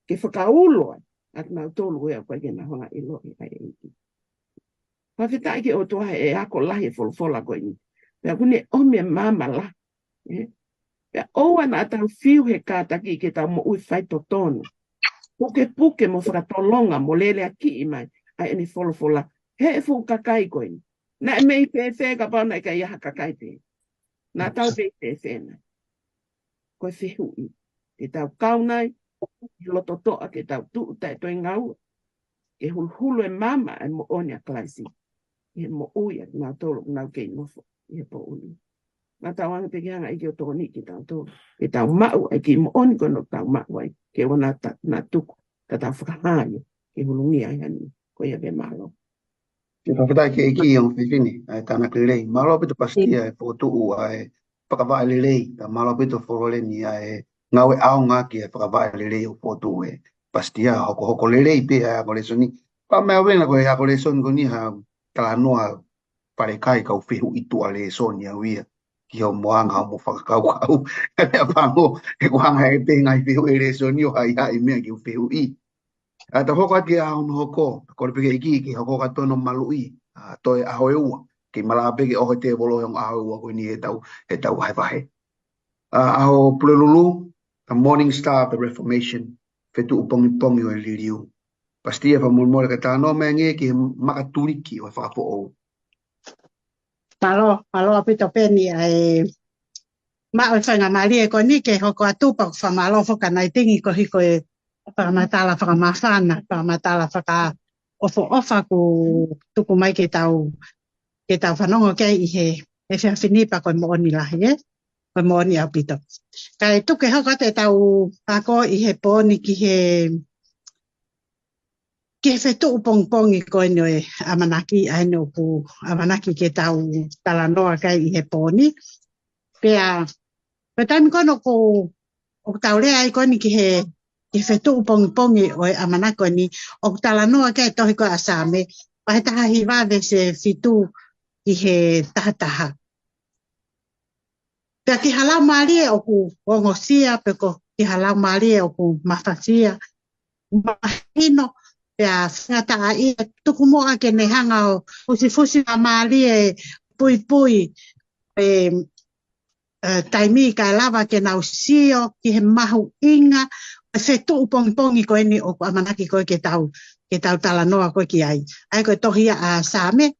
ke fakaulo ai ʻa kinautolu ia ʻoku ʻikai ke nau hanga ʻo ʻiloʻi ʻa e ʻEiki. Fakafetaʻi ki he ʻOtua he ʻe ako lahi e folofola ko eni. Pea ʻoku ne ʻomi e maama lahi. Ē? Pea ʻoua naʻa tau fiu he kātaki ke tau moʻui faitotonu, pukepuke mo fakatolonga mo leleakiʻi mai ʻa ʻene folofola ʻe he fuʻu kakai ko eni. Naʻe mei fēfē kapau naʻe ʻikai ha kakai pē? Naʻa tau mei fēfē nai? Ko e fehuʻi te tau kau nai, ʻi he loto toʻa ke tau tuʻu taʻetoengaue ke huluhulu e maama ʻa e moʻoni ʻa Kalaisi ʻi he moʻui ʻa kinautolu ʻoku nau kei nofo ʻi he poʻuli. Naʻa tau ʻoange pē ke hanga ʻe he ʻEiki ʻo tokoniʻi kitautolu ke tau maʻu ʻa e kiʻi moʻoni ko eni ʻoku tau maʻu ai, ke ʻoua naʻa ta-, naʻa tuku ka tau fakahā ia ke hulungia ai ha niʻihi. Ko ia pē, mālō. Ke fakafetaʻi ki he ʻEiki, ongo fefine, ʻa e tānaki lelei. Mālō ʻaupito Pasitia e fokotuʻu ʻa e fakavaʻe lelei, ka mālō ʻaupito Fololeni ʻa e ngāue ʻaonga ki he fakavaʻe lelei ʻoku fokotuʻu ʻe Pasitia, hokohoko lelei pē ʻa e ako lēsoni. Pea meʻa vena ko e ako lēsoni ko eni ha talanoa falekai, kau fehuʻi tuʻa lēsoni au ia ki hoʻomo anga hoʻomo fakakaukau. Ka meʻa pango, he ʻoku hanga ʻe he pē ngaahi fehuʻi lēsoni ʻo haʻihaʻi meʻa ke u fehuʻi. ʻA, tau hoko atu ki he ʻaho hono hoko, kole pē ki he ʻEiki ke hoko atu hono maluʻi, ʻa, toe ʻaho ʻe ua. Kei malava pē ke ʻoho e tēvolo he ongo ʻaho ʻe ua ko eni he tau, he tau vahevahe. ʻA, ʻaho Pulelulu, the morning star of the Reformation, fetuʻu pongipongi ʻo e liliu. Pasitia, fakamolemole ka ta nofo mai angē ki he makatuliki ʻo e fakafoʻou. Mālō, mālō ʻaupito Peni, ʻa e maʻu e faingamālie ko eni ke hoko atu pea ʻoku fakamālō foki ʻa Naitingi koeʻuhi ko e fakamatala fakamāfana, fakamatala fakaʻofoʻofa kuo tuku mai ke tau, ke tau fanongo ki ai ʻi he, he efiafi ni pea ko e moʻoni lahi, ē? Ko e moʻoni ʻaupito. Kae tuku ke hoko atu ʻetau ako ʻi he pō ni ki he ki he fetuʻu pongipongi ko eni ʻo e ʻamanaki, ʻa eni ʻoku ʻamanaki ke tau talanoa ki ai ʻi he pō ni. Pea, pea taimi ko eni ʻoku, ʻoku tau lea ai ko eni ki he, ki he fetuʻu pongipongi ʻo e ʻamanaki ko eni, ʻoku talanoa ki ai e tohi ko ē ʻa Saame, vahe taha hiva veesi fitu ki he taha taha. Pea ki ha laumālie ʻoku ongosia, pe ko ki ha laumālie ʻoku mafasia, mahino, pea faingataʻaʻia, tuku muʻa ke ne hanga ʻo fusifusi mālie, puipui, e, e, taimi kae lava ke nau sio ki he mahuʻinga ʻo e fetuʻu pongipongi ko eni ʻoku ʻamanaki ko ē ke tau, ke tau talanoa ko ē ki ai. ʻA ia ko e tohi ia ʻa Saame,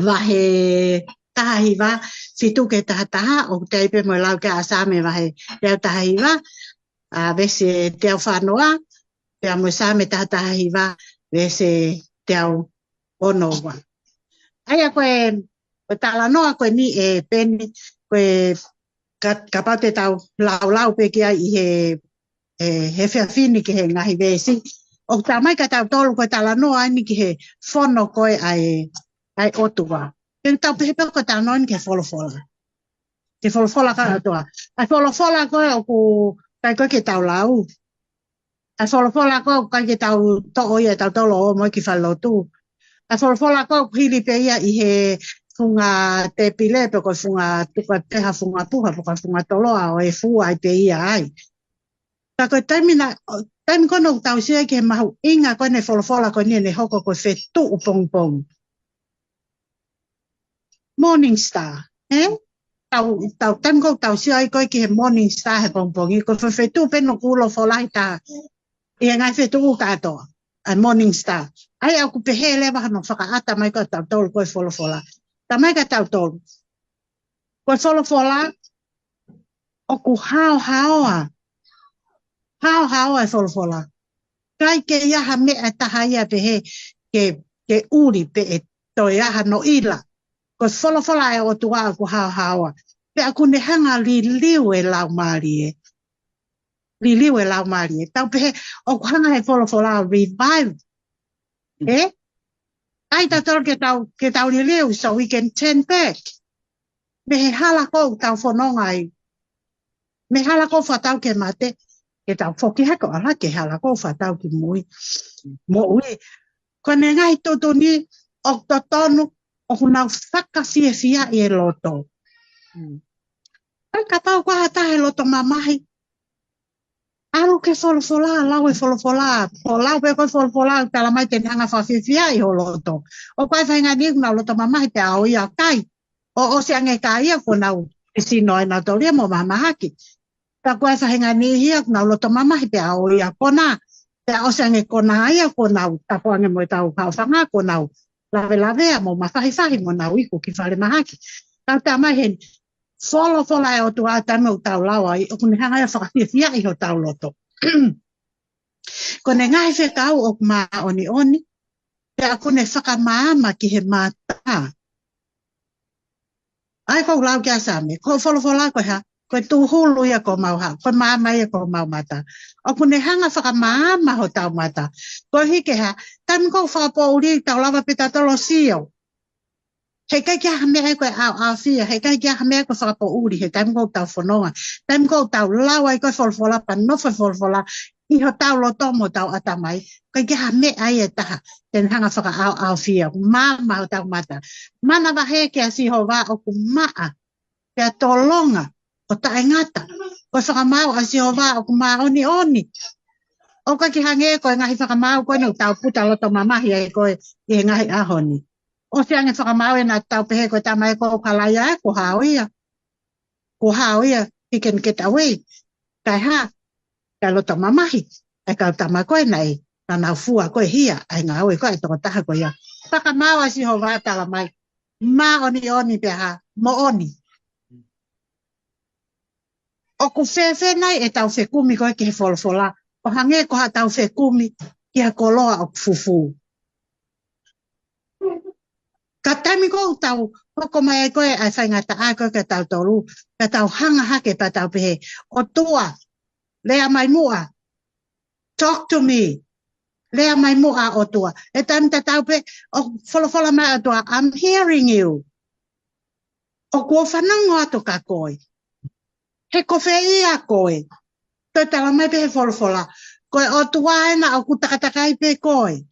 vahe taha hiva, fitu ki he taha taha, ʻoku tau pē mo e lau ki ai ʻa Saame vahe teau taha hiva, ʻa, veesi teau fā noa, pea mo e Saame taha taha hiva, veesi teau ono ua. ʻA ia ko e, ko e talanoa ko eni ē Peni, ko e ka-, kapau te tau laulau pē ki ai ʻi he, he, he efiafi ni ki he ngaahi veesi. ʻOku talamai kia tautolu ko e talanoa eni ki he fono ko ē ʻa e, ʻa e ʻOtua. Ke tau pehē pē ko e talanoa eni ki he folofola. Ki he folofola ko ē ʻa e ʻOtua. ʻA e folofola ko ē ʻoku ʻikai ko ē ke tau lau. ʻA e folofola ko ē ʻoku ʻikai ke tau toʻo ia ʻe tautolu ʻo ʻomai ki falelotu. ʻA e folofola ko ē ʻoku hili pē ia ʻi he funga tēpile, pe ko e funga tuku atu pē ha funga puha, pe ko e funga toloa ʻo e fua ai pē ia ai. Ka ko e taimi na, ʻo, taimi ko ē ʻoku tau sio ai ki he mahuʻinga ko eni e folofola ko eni ʻene hoko ko e fetuʻu pongipongi. Morning star, ē? Tau, tau, taimi ko ē ʻoku tau sio ai ko ē ki he morning star he pongipongi, ko e fe-, fetuʻu pē ʻoku ulo folahi taha ʻi he ngaahi fetuʻu kātoa, ʻa e morning star. ʻA ia ʻoku pehē leva hono fakaʻata mai ko ē ʻa tautolu ko e folofola. Talamai kia tautolu. Ko e folofola, ʻoku haohaoa. Haohaoa e folofola. ʻIkai ke ʻi ai ha meʻa ʻe taha ia pehē ke, ke ʻuli pe ʻe toe ʻi ai hano ʻila. Ko e folofola ʻa e ʻOtua ʻoku haohaoa. Pea ʻoku ne hanga liliu e laumālie. Liliu e laumālie. Tau pehē, ʻoku hanga he folofola revive. Ē? ʻAi tautolu ke tau, ke tau liliu, so we can turn back. Mei he hala ko ē ʻoku tau fononga ai. Mei he hala ko ē ʻoku fakatau ke mate, ke tau foki hake ʻo ʻalu ki he hala ko ē ʻoku fakatau ke moʻui. Moʻui. Ko ʻene ngaahi tuʻutuʻuni ʻoku totonu, ʻoku nau fakafiefiaʻi e loto. Mm. Pea kapau ko ha taha ʻoku loto mamahi, ʻalu ki he folofola, lau e folofola, ʻo lau pē ko e folofola, talamai te ne hanga fakafiefiaʻi ho loto. ʻOku ʻi ai e faʻahinga niʻihi ʻoku nau loto mamahi pea ʻoua ʻe kai. ʻO ʻosi ange kai ia kuo nau sino ai nautolu ia mo mamahaki. Ka ko e faʻahinga niʻihi ia ʻoku nau loto mamahi pea ʻoua ʻe kona. Pea ʻosi ange kona ia kuo nau tapu ange mo e tau haofanga kuo nau lavelavea mo mafahifahi mo nau iku ki falemahaki. Tau talamai heni, folofola ʻa e ʻOtua taimi ʻoku tau lau ai, ʻoku ne hanga ia fakafiefiaʻi hotau loto. Ko ʻene ngaahi fekau ʻoku māʻoniʻoni, pea ʻoku ne fakamaama ki he mata. ʻA ia ko e lau ki ai ʻa Saame, ko e folofola ko e hā, ko e tūhulu ia ʻo homau hā, ko e maama ia ʻo homau mata. ʻOku ne hanga fakamaama hotau mata. Koeʻuhi ke hā, taimi ko ē ʻoku fakapoʻuli, tau lava pē tautolu ʻo sio. Heʻikai ke ʻi ai ha meʻa ia ko e ʻaoʻaofia, heʻikai ke ʻi ai ha meʻa ia ko e fakapoʻuli, he taimi ko ē ʻoku tau fononga. Taimi ko ē ʻoku tau lau ai ko e folofola, pea nofo e folofola ʻi hotau loto mo hotau ʻatamai. ʻIkai ke ʻi ai ha meʻa ia ʻe taha te ne hanga fakaʻaoʻaofia, maama hotau mata. Manavahē kia Sihova ʻoku maʻa, pea tolonga ʻo taʻengata. Ko e fakamaau ʻa Sihova ʻoku māʻoniʻoni. ʻOku ʻikai ke hangē ko e ngaahi fakamaau ko eni ʻoku tau puta loto mamahi ai ko ē ʻi he ngaahi ʻaho ni. ʻOsi ange fakamaau ʻena tau pehē ko e tama ē ko Kalaia ē, ko hao ia. Ko hao ia, he can get away. Kae hā, kae loto mamahi ʻa e kau tama ko ē naʻe, naʻa nau fua ko ē hia ʻa e ngāue ko ē ʻa e tokotaha ko ia. Fakamaau ʻa Sihova ʻo tala mai, māʻoniʻoni pea hā, moʻoni. ʻOku fēfē nai ʻetau fekumi ko ē ki he folofola, ʻo hangē ko haʻatau fekumi ki ha koloa ʻoku fufū? Ka taimi ko ē ʻoku tau hoko mai ai ko ē ʻa e faingataʻa ko ē kia tautolu, ka tau hanga hake pea tau pehē, ʻOtua, lea mai muʻa. Talk to me. Lea mai muʻa ʻOtua. ʻI he taimi tatau pē ʻoku folofola mai ʻOtua, I'm hearing you. ʻOku ou fanongo atu kia koe. He ko fē ia koe? Toe tala mai pē he folofola, ko e ʻOtua ʻena ʻoku takatakai pē koe.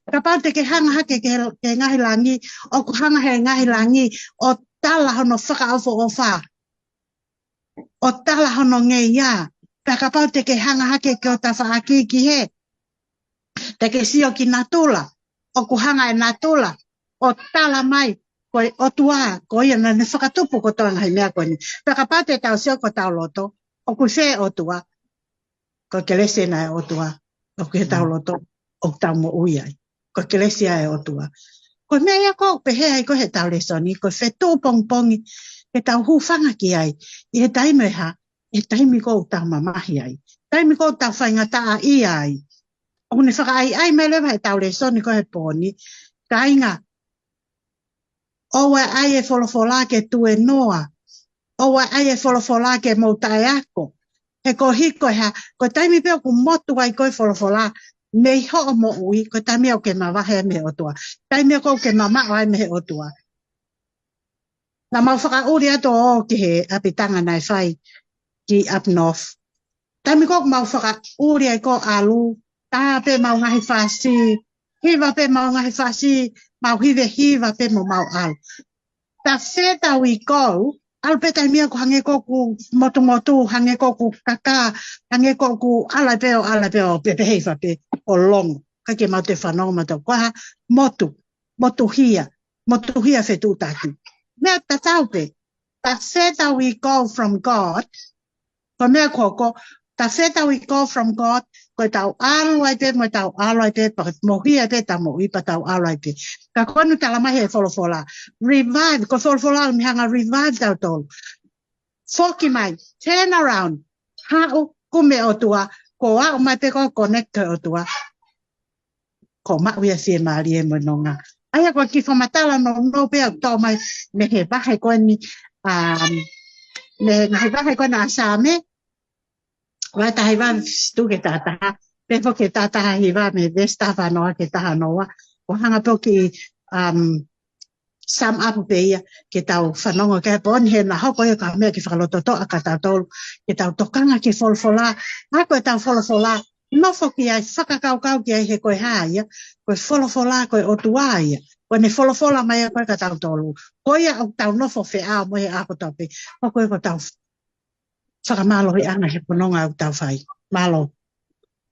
Kapau te ke hanga hake ki he, ki he ngaahi langi, ʻoku hanga he ngaahi langi ʻo tala hono fakaʻofoʻofa, ʻo tala hono ngeia. Pea kapau te ke hanga hake ki ho tafaʻaki ki hē, te ke sio ki natula, ʻoku hanga ʻe natula ʻo tala mai, ko e ʻOtua, ko ia naʻa ne fakatupu kotoa e ngaahi meʻa ko eni. Pea kapau te tau sio ki hotau loto, ʻoku fē ʻOtua? Ko e kelesi ʻena ʻa e ʻOtua ʻoku ʻi hotau loto, ʻoku tau moʻui ai. Ko e kelesi ʻa e ʻOtua. Ko e meʻa ia ʻoku ou pehē ai ko ē heʻetau lēsoni, ko e fetuʻu pongipongi ke tau hūfanga ki ai ʻi he taimi ʻe hā, ʻi he taimi ko ē ʻoku tau mamahi ai, taimi ko ē ʻoku tau faingataʻaʻia ai. ʻOku ne fakaʻaiʻai mai leva heʻetau lēsoni ko ē he pō ni, kāinga, ʻoua ʻe ʻai e folofola ke tuēnoa. ʻOua ʻe ʻai e folofola ke mou taʻeako. He ko e hā, ko e taimi pē ʻoku motu ai ko ē folofola mei hoʻo moʻui, ko e taimi ʻoku ke mavahe ai mei he ʻOtua. Taimi ʻoku ke mamaʻo ai mei he ʻOtua. Naʻa mau fakaʻuli atu ʻo ō ki he ʻapitanga naʻe fai ki up north. Taimi ko ē ʻoku mau fakaʻuli ai ko ē ʻalu, tā pē mau ngaahi fasi, hiva pē mau ngaahi fasi, mau hive hiva pē mo mau ʻalu. Tafetau i kou, ʻalu pē taimi ia ʻoku hangē ko ē ʻoku motumotu, hangē ko ē ʻoku kakā, hangē ko ē ʻoku ʻalu ai pē ʻo ʻalu ai pē ʻo pehē hiva pē ʻo longo. ʻIkai ke mau toe fanongo mautolu ko e hā, motu, motuhia, motuhia fetuʻutaki. Meʻa tatau pē, tafetau i kou from God, ko e meʻa ko ē ʻoku, tafetau i kou from God, ko ʻetau ʻalu ai pē, mo ʻetau ʻalu ai pē, pea moʻui ai pē ʻetau moʻui pea tau ʻalu ai pē. Ka ko eni ʻoku tala mai he folofola, revive, ko e folofola ʻoku ne hanga revive tautolu. Foki mai, turn around, haʻu, kumi e ʻOtua, ko e aʻu mai pē ko ē ʻo connect ki he ʻOtua, ko e maʻu ia e fiemālie mo e nonga. ʻA ia ko e kiʻi fakamatala nounou pē ʻoku toʻo mai mei he vahe ko eni, um, mei he ngaahi vahe ko ena ʻa Saame, vahe taha hiva veesi fitu ki he taha taha, pea foki ki he taha taha hiva mei he veesi taha fā noa ki he taha noa, ʻo hanga pē ʻo kiʻi, um, sum up pē ia, ke tau fanongo ki ai he pō ni he naʻe hoko ia ko ha meʻa ke fakalototoʻa kia tautolu, ke tau tokanga ki he folofola, ʻa ia ko ʻetau folofola, nofo ki ai, fakakaukau ki ai he ko e hā ia, ko e folofola, ko e ʻOtua ia, ko ʻene folofola mai ia ko ē kia tautolu, ko ia ʻoku tau nofo feʻao mo ia he ʻaho kotoa pē, ʻoku ʻikai ko ʻetau fakamālohiʻanga he pononga ʻoku tau fai. Mālō.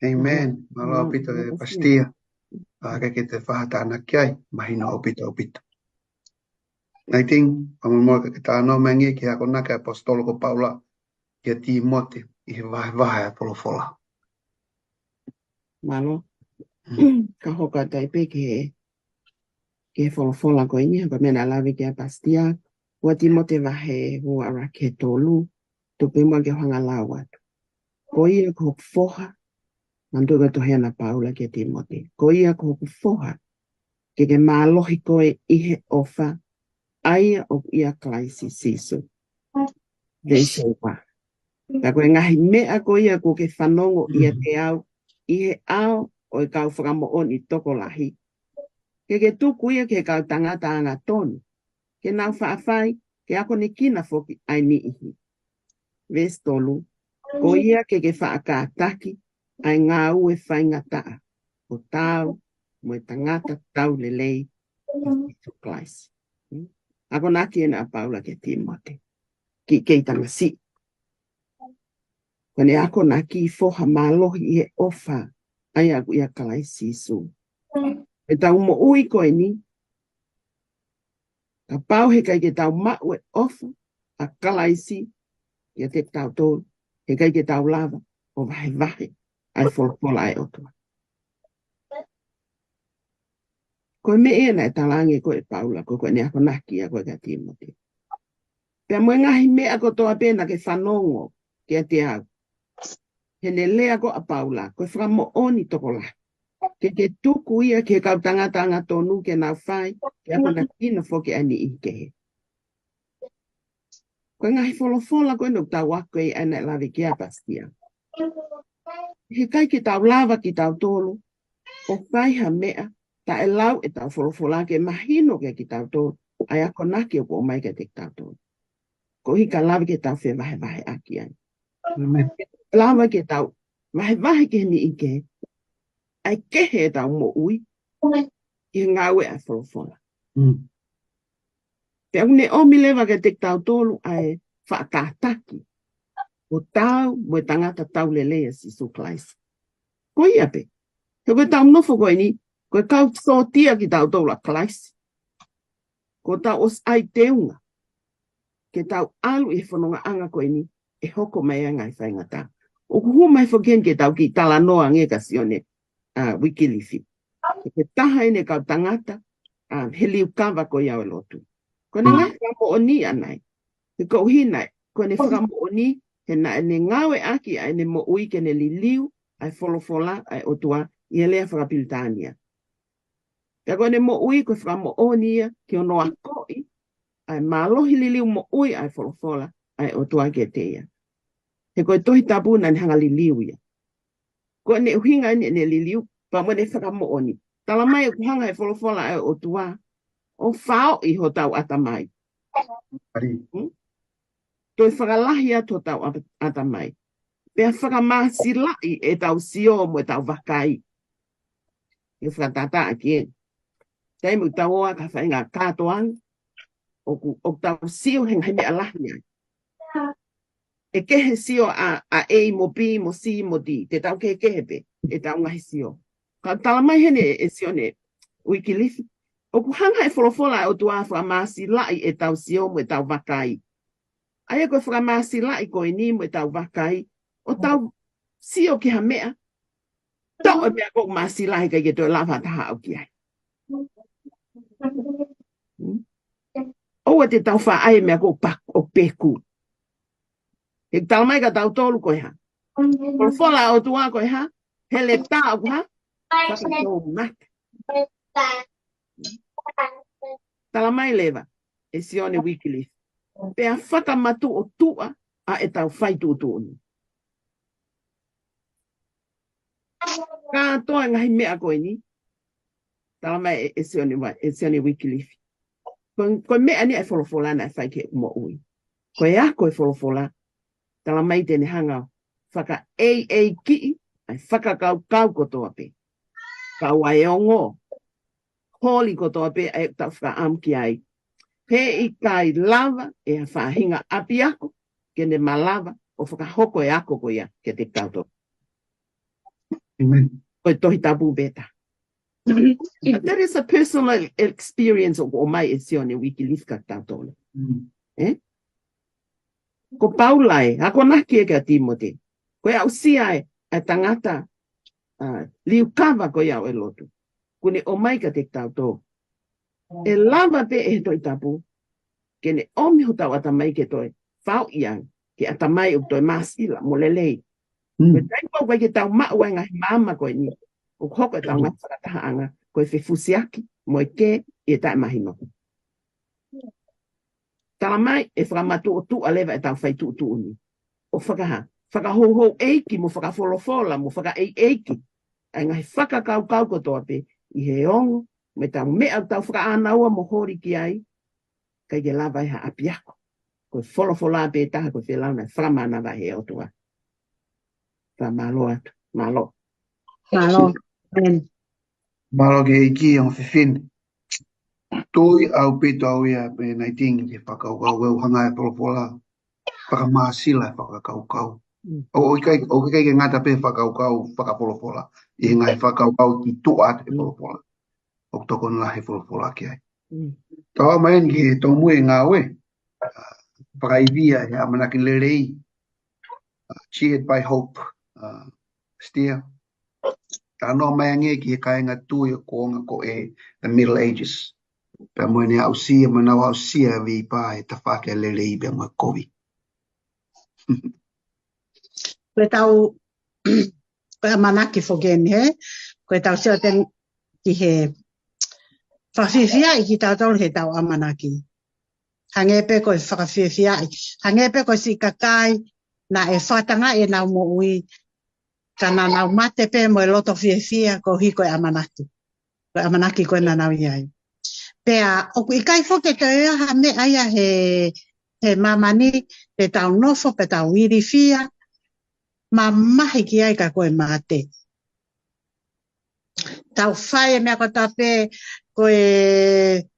Amen. Mālō ʻaupito e Pastor. Pea ke ke te faha tānaki ai, mahino ʻaupito ʻaupito. Naʻe ting, pea mo mo ke talanoa mai ange ki he akonaki ʻa e ʻaposetolo ko Paula kia Tīmote ʻi he vahevahe ʻa e folofola. Mālō. Ka hoko atu ai pē ki he, ki he folofola ko eni, ko e meʻa naʻe lave ki ai ʻa Pastor, ua Tīmote vahe ua ʻalu ki he tolu, tuku pē muʻa ke u hanga ʻo lau atu. Ko ia ko hoku foha, manatuʻi ko e tohi ena ʻa Paula kia Tīmote. Ko ia ko hoku foha, ke ke mālohi koe ʻi he ʻofa, ʻa ia ʻoku ʻia Kalaisi Sīsū. Veesi ua. Ka ko e ngaahi meʻa ko ia kuo ke fanongo ʻiate au ʻi he ʻao ʻo e kau fakamoʻoni tokolahi, ke ke tuku ia ki he kau tangata angatonu, ke nau faʻa fai, ke akonekina foki ʻa e niʻihi. Veesi tolu. Ko ia ke ke faʻa kātaki ʻa e ngāue faingataʻa, ʻo taau mo e tangata tau lelei ʻa Sīsū Kalaisi. Hmm? Akonaki ena ʻa Paula kia Tīmote. Ki, kei tamasiʻi. Ko ʻene akonaki, foha, mālohi ʻi he ʻofa, ʻa ia ʻoku ʻia Kalaisi Sīsū. ʻEtau moʻui ko eni, Kapau he ʻikai ke tau maʻu e ʻofa ʻa Kalaisi kiate kitautolu, he ʻikai ke tau lava ʻo vahevahe ʻa e folofola ʻa e ʻOtua. Ko e meʻa ia naʻe talaange ko ē ʻe Paula, ko ē naʻe akonaki ia ko ē kia Tīmote. Pea mo e ngaahi meʻa kotoa pē naʻa ke fanongo kiate au. He naʻe lea ko ē ʻa Paula, ko e fakamoʻoni tokolahi. Ke ke tuku ia ki he kau tangata angatonu ke nau fai, ke akonaki foki ʻa e niʻihi kehe. Ko e ngaahi folofola ko ē naʻa tau ako ai ʻa ē naʻe lave ki ai ʻa Pasia. He ʻikai ke tau lava kitautolu ʻo fai ha meʻa taʻe lau ʻetau folofola ke mahino kiate kitautolu ʻa e akonaki ʻoku ʻomai kiate kitautolu. Koeʻuhi ka lava ke tau fevahevaheʻaki ai. Lava ke tau vahevahe ki he niʻihi kehe ʻa e kehe ʻetau moʻui ki he ngāue ʻa e folofola. Pea ʻoku ne ʻomi leva kiate kitautolu ʻa e faʻa kātaki ʻo tau mo e tangata tau lelei ʻa Sīsū Kalaisi. Ko ia pē. He ko ʻetau nofo ko eni, ko e kau sōtia kitautolu ʻa Kalaisi. Ko ʻetau ʻosi ʻai teunga ke tau ʻalu ʻi he fonongaʻanga ko eni ʻe hoko mai ai ngaahi faingataʻa. ʻOku hū mai foki heni ke tau kiʻi talanoa ange kia Sione, ʻa, Uikilifi. Ko e taha ʻene kau tangata, ʻa, he liukava ko ia ʻo e lotu. Ko ʻene ngaahi fakamoʻoni ʻanai. He koeʻuhi naʻe, ko ʻene fakamoʻoni, he naʻa ne ngāueʻaki ʻa ʻene moʻui ke ne liliu ʻa e folofola ʻa e ʻOtua ʻi he lea fakapilitānia. Pea ko ʻene moʻui ko e fakamoʻoni ia ki hono akoʻi ʻa e mālohi liliu moʻui ʻa e folofola ʻa e ʻOtua kiate ia. He ko e Tohi Tapu naʻa ne hanga liliu ia. Ko ʻene ʻuhinga ʻene, ʻene liliu, pea mo ʻene fakamoʻoni. Tala mai ʻoku hanga he folofola ʻa e ʻOtua ʻo faoʻi hotau ʻatamai. Toe fakalahi atu hotau ʻata-, ʻatamai. Pea fakamāsilaʻi ʻetau sio mo ʻetau vakai. ʻE fakatātā ʻaki ē. Taimi ʻoku tau ō ai ki ha faʻahinga kātoanga, ʻoku, ʻoku tau sio he ngaahi meʻa lahi ai. ʻE kehe sio ʻa, ʻa A mo B mo C mo D. Te tau kehekehe pē ʻetau ngaahi sio. Ka tala mai heni ʻe, ʻe Sione Uikilifi. ʻOku hanga he folofola ʻa e ʻOtua fakamāsilaʻi ʻetau sio mo ʻetau vakai. ʻA ia ko e fakamāsilaʻi ko eni mo ʻetau vakai, ʻo tau sio ki ha meʻa, toʻo e meʻa ʻoku māsila he ʻikai ke toe lava ha taha ʻo aʻu ki ai. Hmm? ʻOua te tau faʻa ʻai e meʻa ʻoku pa-, ʻoku peku. He tala mai kia tautolu ko e hā? Folofola ʻa e ʻOtua ko e hā? Heletā ʻoku hā? Fakatoumata. Tala mai leva ʻe Sione Uikilifi. Pea fakamatuʻotuʻa ʻa ʻetau fai tuʻutuʻuni. Kātoa e ngaahi meʻa ko eni. Tala mai ʻe, ʻe Sione Ua-, ʻe Sione Uikilifi. Ko, ko e meʻa ni ʻa e folofola naʻe fai ki heʻeku moʻui. Ko e ako e folofola. Tala mai te ne hanga ʻo fakaʻeiʻeikiʻi ʻa e fakakaukau kotoa pē. Kau ai e ongo. Holi kotoa pē ʻa ʻetau fakaʻamu ki ai. He ʻikai lava ʻe ha faʻahinga ʻapiako ke ne malava ʻo fakahoko e ako ko ia kiate kitautolu. ʻĒmeni. Ko e Tohi Tapu pē taha. But that is a personal experience ʻoku ʻomai ʻe Sione Uikilifi kia tautolu. Mm. Eh? Ko Paula ē, akonaki ē kia Tīmote. Ko e aʻusia ē, ʻa e tangata, ʻa, liukava ko ia ʻo e lotu. Kuo ne ʻomai kiate kitautolu. ʻE lava pē ʻe he Tohi Tapu ke ne ʻomi hotau ʻatamai ke toe faoʻi ange, ke ʻatamai ʻoku toe māsila mo lelei. Mm. Ko e taimi ʻoku ʻikai ke tau maʻu ai e ngaahi maama ko eni, ʻoku hoko ʻetau ngaahi fakatahaʻanga ko e fefusiaki mo e kē ʻi he taʻemahino. Tala mai ʻe fakamatuʻotuʻa leva ʻetau fai tuʻutuʻuni. ʻO fakahā, fakahouhouʻeiki mo fakafolofola mo fakaʻeiʻeiki ʻa e ngaahi fakakaukau kotoa pē ʻi he ongo mo ʻetau meʻa ʻoku tau fakaʻānaua mo holi ki ai, ʻikai ke lava ʻe ha ʻapiako. Ko e folofola pē taha ko e felāunga fakamānava he ʻOtua. Fakamālō atu. Mālō. Mālō. ʻĒmeni. Mālō ki he ʻEiki ʻa e fefine. Tui ʻaupito au ia pē naʻe tiki ke fakakaukau ʻe hanga e folofola. Fakamāsila e fakakaukau. Mm. ʻO, ʻoku ʻikai, ʻoku ʻikai ke ngata pē fakakaukau fakafolofola. ʻI he ngaahi fakakaukau ki tuʻa atu he folofola. ʻOku tokoni lahi e folofola ki ai. Mm. Tau ō mai eni ki he tōmui e ngāue. Fakaivia he ʻamanaki lelei. Uh, Cheered by Hope. Uh, Steer. Talanoa mai ange ki he kāinga tui ʻo e kuonga ko e the Middle Ages. Pea mo ʻene aʻusia, mo ʻenau aʻusia e veipā he tafaʻaki lelei pea mo e kovi. Ko e tau, ko e ʻamanaki foki eni he, ko e tau sio atu ki he fakafiefiaʻi kitautolu he tau ʻamanaki. Hangē pē ko e fakafiefiaʻi, hangē pē ko e siʻi kakai naʻe fakatangaʻi ʻenau moʻui, ka naʻa nau mate pē mo e loto fiefia koeʻuhi ko e ʻamanaki. Ko e ʻamanaki ko ē naʻa nau ʻi ai. Pea ʻoku ʻikai foki toe ʻi ai ha meʻa ia he, he māmani te tau nofo pe tau ilifia, mamahi ki ai ka ko e mate. Tau fai e meʻa kotoa pē, ko e,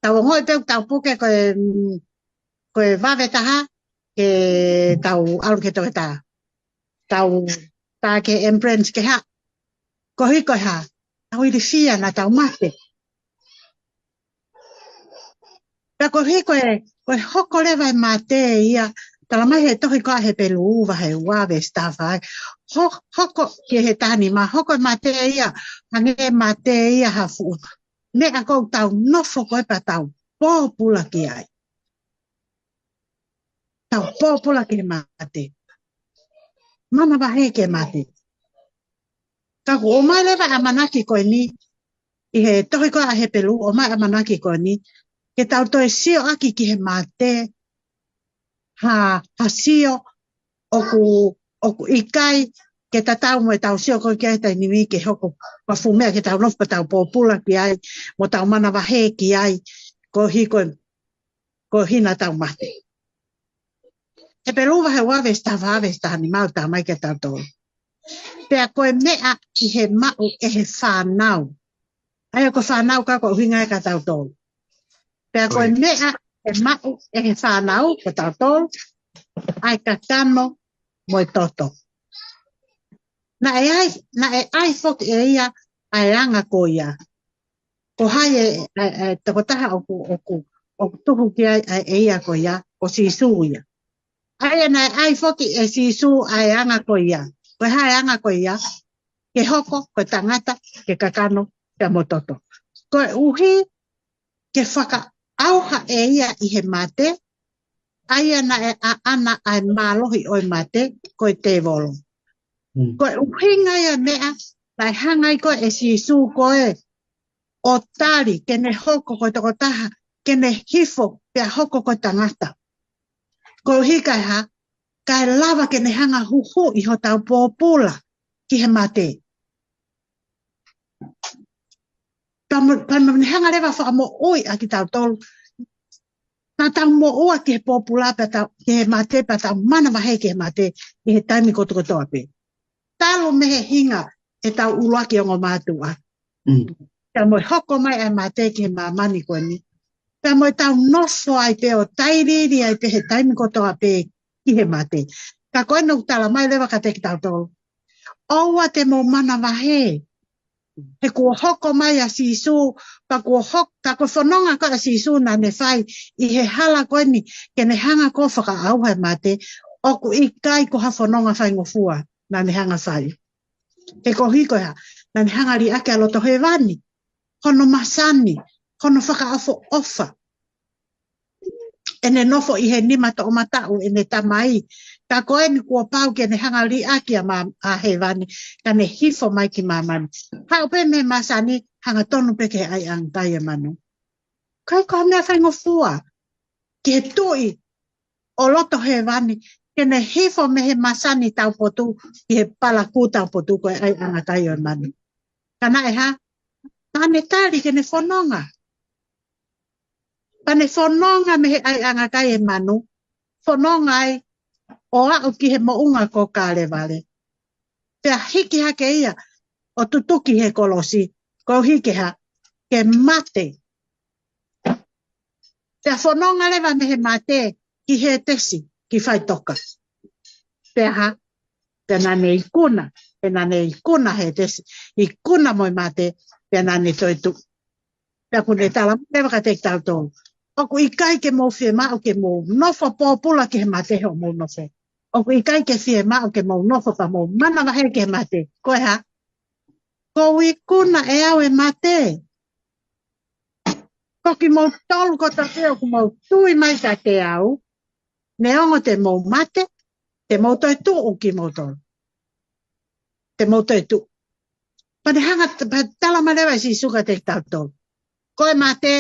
tau ongoʻi pē ʻoku tau puke ko e, mm, ko e vave taha, ke tau ʻalu ki he toketā. Tau tā ki he ambulance ke hā. Koeʻuhi ko e hā, tau ilifia naʻa tau mate. Pea koeʻuhi ko e, ko e hoko leva e mate ia, tala mai he tohi ko ē ʻa Hepelū vahe ua veesi taha fā. Ho-, hoko ki he taha nima, hoko e mate ia, hangē mate ia ha fuʻu meʻa ʻoku tau nofo ko ē pea tau pōpula ki ai. Tau pōpula ki he mate. Manavahē ki he mate. Ka kuo ʻomai leva ʻamanaki ko eni, ʻi he tohi ko ē ʻa Hepelū, ʻomai ʻamanaki ko eni, ke tau toe sio ʻaki ki he mate, ha, ha sio ʻoku, ʻoku ʻikai ke tatau mo e tau sio ko ē ki he taimi ni ke hoko ko ha fuʻu meʻa ke tau nofo pea tau pōpula ki ai, mo tau manavahē ki ai, koeʻuhi ko e, koeʻuhi naʻa tau mate. Hepelū vahe ua veesi taha fā, veesi taha nima ʻoku tala mai kia tautolu. Pea ko e meʻa ʻi he maʻu ʻe he fānau. ʻA ia ko e fānau ka ko e ʻuhinga ia kia tautolu. Pea ko e meʻa ʻe maʻu ʻe he fānau kia tautolu, ʻa e kakano mo e toto. Naʻe ʻai, naʻe ʻai foki ʻe ia ʻa e anga ko ia. Ko hai e, e, e tokotaha ʻoku, ʻoku, ʻoku tuhu ki ai ʻa e ʻe ia ko ia, ko Sīsū ia. ʻA ia naʻe ʻai foki ʻe Sīsū ʻa e anga ko ia. Ko e hā e anga ko ia, ke hoko ko e tangata, ke kakano, pea mo toto. Koeʻuhi ke fakaʻauha ʻe ia ʻi he mate, ʻa ia naʻe ʻaʻana ʻa e mālohi ʻo e mate, ko e tēvolo. Mm. Ko e ʻuhinga ia meʻa, naʻe hanga ai ko ē ʻe Sīsū ko ē ʻo tali, ke ne hoko ko e tokotaha, ke ne hifo, pea hoko ko e tangata. Koeʻuhi kae hā, kae lava ke ne hanga huhuʻi hotau pōpula ki he mate. Pea mo, pea mo ne hanga leva fakamoʻui ʻa kitautolu. Naʻa tau moʻua ki he pōpula pea tau, ki he mate pea tau manavahē ki he mate ʻi he taimi kotokotoa pē. Talu mei he hinga ʻetau ʻuluaki ongo mātuʻa. Mm. Pea mo e hoko mai ʻa e mate ki he māmani ko eni. Pea mo ʻetau nofo ai pē ʻo tailiili ai pē he taimi kotoa pē ki he mate. Ka ko ena ʻoku tala mai leva kiate kitautolu. ʻOua te mou manavahē. He kuo hoko mai ʻa Sīsū, pea kuo hok-, ka ko e fononga ko ē ʻa Sīsū naʻa ne fai ʻi he hala ko eni, ke ne hanga ko ē ʻo fakaʻauha e mate, ʻoku ʻikai ko ha fononga faingofua naʻa ne hanga fai. He koeʻuhi ko e hā, naʻa ne hanga liʻaki ʻa e loto hēvani, hono masani, hono fakaʻofoʻofa. ʻEne nofo ʻi he nima toʻomataʻu ʻene Tamai. Ka ko eni kuo pau ke ne hanga liʻaki ʻa ma-, ʻa hēvani, ka ne hifo mai ki māmani. Haʻu pē mei he masani, hangatonu pē ki he ʻaiʻanga kai ʻo e manu. ʻIkai ko ha meʻa faingofua. Ki he Tuʻi ʻo loto hēvani, ke ne hifo mei he masani taupotu, ki he palakū taupotu ko e ʻaiʻanga kai ʻo e manu. Ka naʻe hā, naʻa ne tali ke ne fononga. Pea ne fononga mei he ʻaiʻanga kai ʻo e manu, fononga ai ʻo aʻu ki he moʻunga ko Kalevale. Pea hiki hake ia ʻo tutuki he kolosi, koeʻuhi ke hā, ke mate. Pea fononga leva mei he mate ki Hētesi, ki faʻitoka. Pea hā, pea naʻa ne ikuna, pea naʻa ne ikuna Hētesi, ikuna mo e mate, pea naʻa ne toetuʻu. Pea ʻoku ne tala mai leva kiate kitautolu, ʻoku ʻikai ke mou fiemaʻu ke mou nofo pōpula ki he mate hoʻomou nofo. ʻOku ʻikai ke fiemaʻu ke mou nofo pea mou manavahē ki he mate. Ko e hā? Kuo u ikuna ʻe au e mate. Ko kimoutolu kotoa pē ʻoku mou tui mai kiate au, neongo te mou mate, te mou toe tuʻu kimoutolu. Te mou toe tuʻu. Pea ne hanga, pea tala mai leva ʻe Sīsū kiate kitautolu, ko e mate,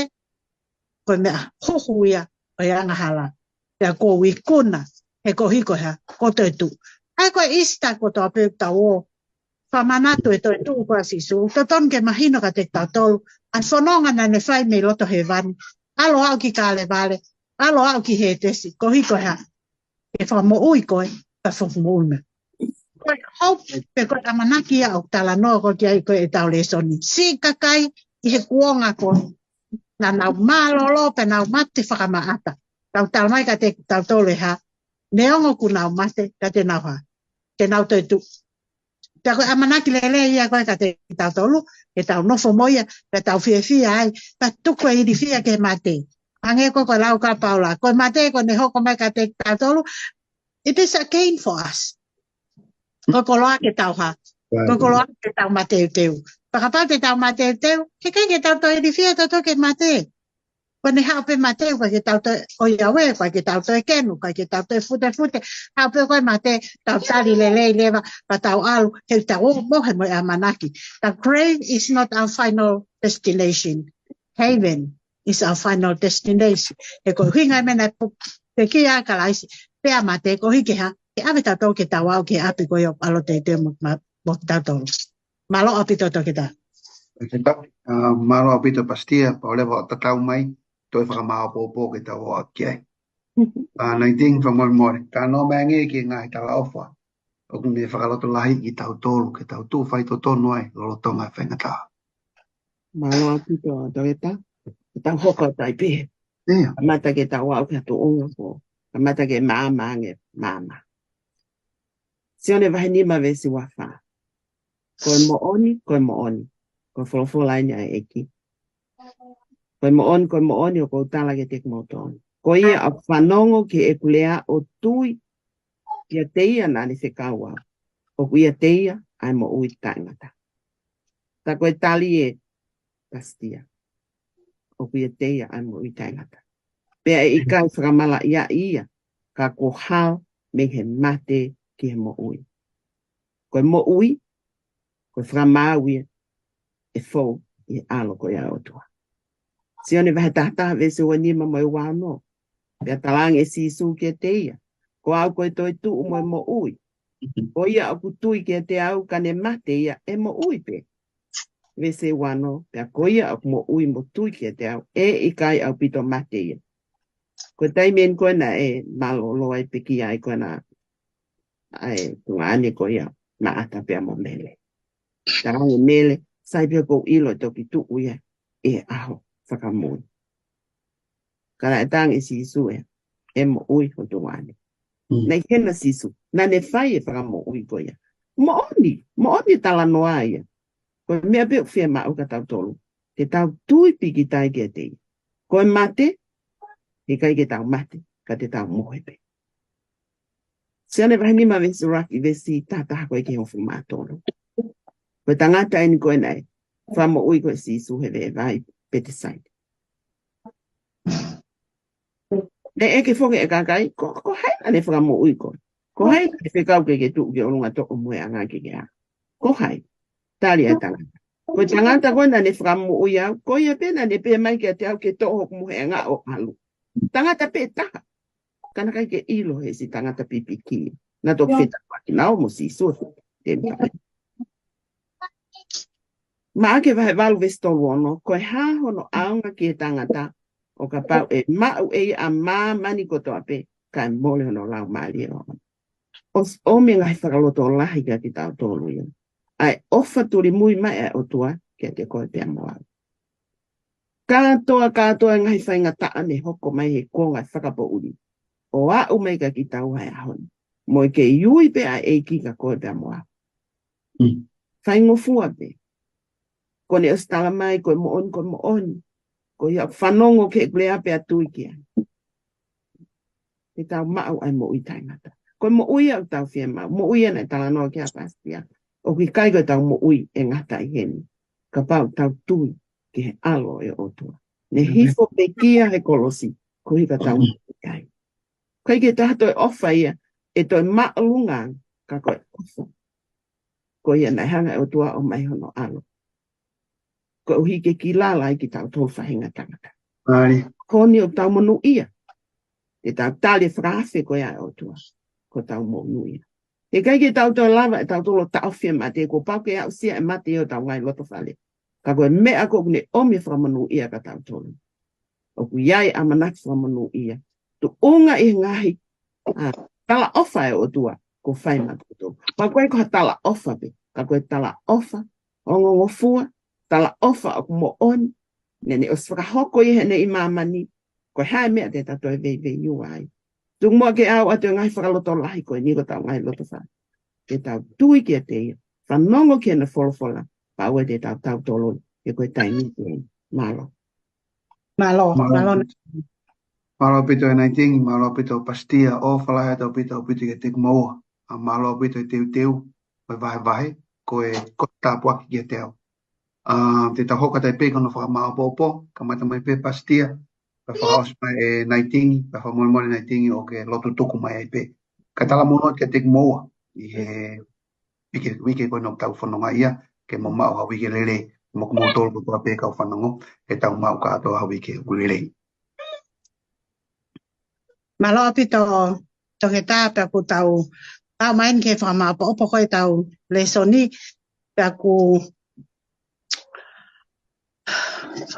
ko e meʻa huhu ia ʻo e angahala. Pea kuo u ikuna, he ko e hā? Kuo toe tuʻu. ʻA ia ko e Easter kotoa pē ʻoku tau ō fakamanatu e toe tuʻu ko ia ʻa Sīsū, totonu ke mahino kiate kitautolu ʻa e fononga naʻa ne fai mei loto hēvani, ʻalu ʻo aʻu ki Kalevale, ʻalu ʻo aʻu ki Hētesi, ko e hā? Ke fakamoʻui koe, ka fakamoʻui mai. Ko e hope pe ko e ʻamanaki ia ʻoku talanoa ko ē ki ai ko ē ʻetau lēsoni. Siʻi kakai ʻi he kuonga ko ē, naʻa nau mālōlō pea nau mate fakamaʻata. Tau tala mai kiate kitautolu e hā? Neongo kuo nau mate, ka te nau hā? Te nau toe tuʻu. Pea ko e ʻamanaki lelei ia ko ē kiate kitautolu, ke tau nofo mo ia, ke tau fiefia ai, pea tuku e ilifia ki he mate. Hangē ko e lau ʻa Paula, ko e mate ko ʻene hoko mai kiate kitautolu, it is a gain for us. Ko e koloa ke tau hā? Ko e koloa ke tau mateuteu. Pea kapau te tau mateuteu, heʻikai ke tau toe ilifia tautolu ki he mate. Ko ʻene haʻu pē mate, ʻoku ʻikai ke tau toe ʻoiauē, ʻoku ʻikai ke tau toe kenu, ʻoku ʻikai ke tau toe futefute. Haʻu pē ko e mate, tau tali lelei leva, pea tau ʻalu, he ʻoku tau mohe mo e ʻamanaki. The grave is not our final destination. Heaven is our final destination. He ko e ʻuhinga e meʻa naʻe pu-, pekia ai ʻa Kalaisi, pea mate, ko e hā? Ke ʻave tautolu ke tau aʻu ki he ʻapi ko ia ʻoku ʻalu atu mo, mo, mo tautolu. Mālō ʻaupito toketā. Toketā, ā, mālō ʻaupito Pastia, pau leva hoʻo tatau mai, toe fakamāopoopo ke tau ō atu ki ai. Ā, nineteen, fakamolemole. Ka nau mai ange ki he ngaahi talaʻofa ʻoku ne fakalotolahiʻi kitautolu, ke tau tuʻu faitotonu ai, lolotonga e faingataʻa. Mālō ʻaupito toketā, ke tau hoko atu ai pē. ʻIo. Kamata ke tau aʻu ki ha tuʻunga ko, kamata ke maama ange, maama. Sione vahe nima veesi ua fā. Ko e moʻoni, ko e moʻoni. Ko e folofola eni ʻa e ʻEiki. Ko e moʻoni, ko e moʻoni, ʻoku ou tala kiate kimoutolu. Ko ia ʻoku fanongo ki heʻeku lea ʻo tui kiate ia naʻa ne fekau au, ʻoku ʻiate ia ʻa e moʻui taʻengata. Tā ko e tali ē Pastia. ʻOku ʻiate ia ʻa e moʻui taʻengata. Pea ʻe ʻikai fakamalaʻiaʻi ia, ka kuo hao mei he mate ki he moʻui. Ko e moʻui, ko e fakamaau ia ʻe fou ʻi he ʻAlo ko ia ʻo e ʻOtua. Sione vahe taha taha veesi ua nima mo e ua ono. Pea talaange ʻe Sīsū kiate ia, ko au ko e toetuʻu mo e moʻui. Ko ia ʻoku tui kiate au ka ne mate ia ʻe moʻui pē. Veesi ua ono, pea ko ia ʻoku moʻui mo tui kiate au, ʻe ʻikai ʻaupito mate ia. Ko e taimi eni ko ē naʻe mālōlō ai pekia ai ko ē ʻa e tuongaʻane ko ia, Maʻata pea mo Mele. Talaange Mele, sai pē ʻoku ou ʻilo ʻe toki tuʻu ia ʻi he ʻaho fakamui. Ka naʻe talaange ʻe Sīsū ē, ʻe moʻui ho tuongaʻane. Mm. Naʻe ʻi hena Sīsū, naʻa ne fai e fakamoʻui ko ia. Moʻoni, moʻoni e talanoa ia. Ko e meʻa pē ʻoku fiemaʻu kia tautolu, ke tau tui pīkitai kiate ia. Ko e mate, heʻikai ke tau mate, ka te tau mohe pē. Sione vahe nima veesi ʻuluaki, veesi taha taha ko ē ki he hongofulu mā tolu. Ko e tangata eni ko ē naʻe fakamoʻui ko ē ʻe Sīsū he veʻe vai Petesaida. Naʻe ʻeke foki ʻe he kakai, ko, ko hai naʻa ne fakamoʻui koe? Ko hai naʻa ne fekau ke ke tuʻu ki ʻolunga ʻo toʻo hoʻo mohenga ke ke ʻalu? Ko hai? Tali ʻa e tangata, ko e tangata ko ē naʻa ne fakamoʻui au, ko ia pē naʻa ne pehē mai kiate au ke toʻo hoku mohenga ʻo ʻalu. Tangata pē taha. Ka naʻe ʻikai ke ʻilo he siʻi tangata pipiki. Naʻe toki fetaulaki naua mo Sīsū he temipale. Maʻake vahe valu veesi tolu ono, ko e hā hono ʻaonga ki he tangata, ʻo kapau ʻe maʻu ʻe ia ʻa māmani kotoa pē, kae mole hono laumālie ʻoʻona. ʻOsi ʻomi e ngaahi fakalotolahi kia kitautolu ia. ʻA e ʻofa tulimui mai ʻa e ʻOtua kiate koe pea mo au. Kātoa, kātoa e ngaahi faingataʻa ne hoko mai he kuonga fakapoʻuli, ʻo aʻu mai kia kitaua he ʻaho ni. Mo e kei ui pē ʻa e ʻEiki kia koe pea mo au. Mm. Faingofua pē. Ko ʻene ʻosi tala mai, ko e moʻoni, ko e moʻoni. Ko ia ʻoku fanongo ki heʻeku lea pea tui ki ai, te tau maʻu ai moʻui taʻengata. Ko e moʻui ʻoku tau fiemaʻu, moʻui ʻa ia naʻe talanoa ki ai ʻa Pastia, ʻoku ʻikai ko ʻetau moʻui ʻe ngata ʻi heni, kapau ʻoku tau tui ki he ʻAlo ʻo e ʻOtua. Ne hifo pekia he kolosi, ko ia ka tau moʻui ai. ʻIkai ke ʻi ai ha toe ʻofa ia ʻe toe māʻolunga ange, ka ko e ʻofa ko ia naʻe hanga ʻe he ʻOtua ʻo ʻomai hono ʻAlo, koeʻuhi ke kilala ai kitautolu faʻahinga tangata. Ko eni ʻoku tau monūʻia. Te tau tali e fakaafe ko ia ʻa e ʻOtua, ko ʻetau monūʻia. He ʻikai ke tau toe lava ʻe tautolu ʻo taʻofi e mate, kuo pau ke aʻusia e mate ʻi hotau ngaahi lotofale. Ka ko e meʻa ko ē ʻoku ne ʻomi e fakamonūʻia kia tautolu, ʻoku ʻi ai e ʻamanaki fakamonūʻia, tuʻunga ʻi he ngaahi, ā, talaʻofa ʻa e ʻOtua kuo fai maʻatautolu. Pea ʻoku ʻikai ko ha talaʻofa pē, ka ko e talaʻofa ongongofua, talaʻofa ʻoku moʻoni, naʻa ne ʻosi fakahoko ia heʻene ʻi māmani, ko e hā e meʻa te tau toe veiveiua ai. Tuku muʻa ke ʻoatu e ngaahi fakalotolahi ko eni ki hotau ngaahi lotofale, ke tau tui kiate ia, fanongo ki heʻene folofola, pea ʻoua te tau tautoloi, he ko e taimi ko eni. Mālō. Mālō, mālō. Mālō ʻaupito e Naitingi, mālō ʻaupito Pasitia, ʻofa lahi atu ʻaupito, ʻaupito kiate kimoua. ʻA, mālō ʻaupito e teuteu, ko e vahevahe, ko e, ko e tāpuaki kiate au. ʻA, te tau hoko atu ai pē ki hono fakamāʻopoʻopo, kamata mai pē Pasitia, pea fakaʻosi mai e Naitingi, pea fakamolemole Naitingi ʻo ke lotu tuku mai ai pē. Ka talamonū kiate kimoua, ʻi he uike, uike ko eni ʻoku tau fononga ai, ke mou maʻu ha uike lelei, mo kimoutolu kotoa pē kau fanongo, ke tau maʻu kātoa ha uike lelei. Mālō ʻaupito Toketā, pea ʻoku tau aʻu mai eni ki he fakamāʻopoʻopo ko ē ʻetau lēsoni, pea ʻoku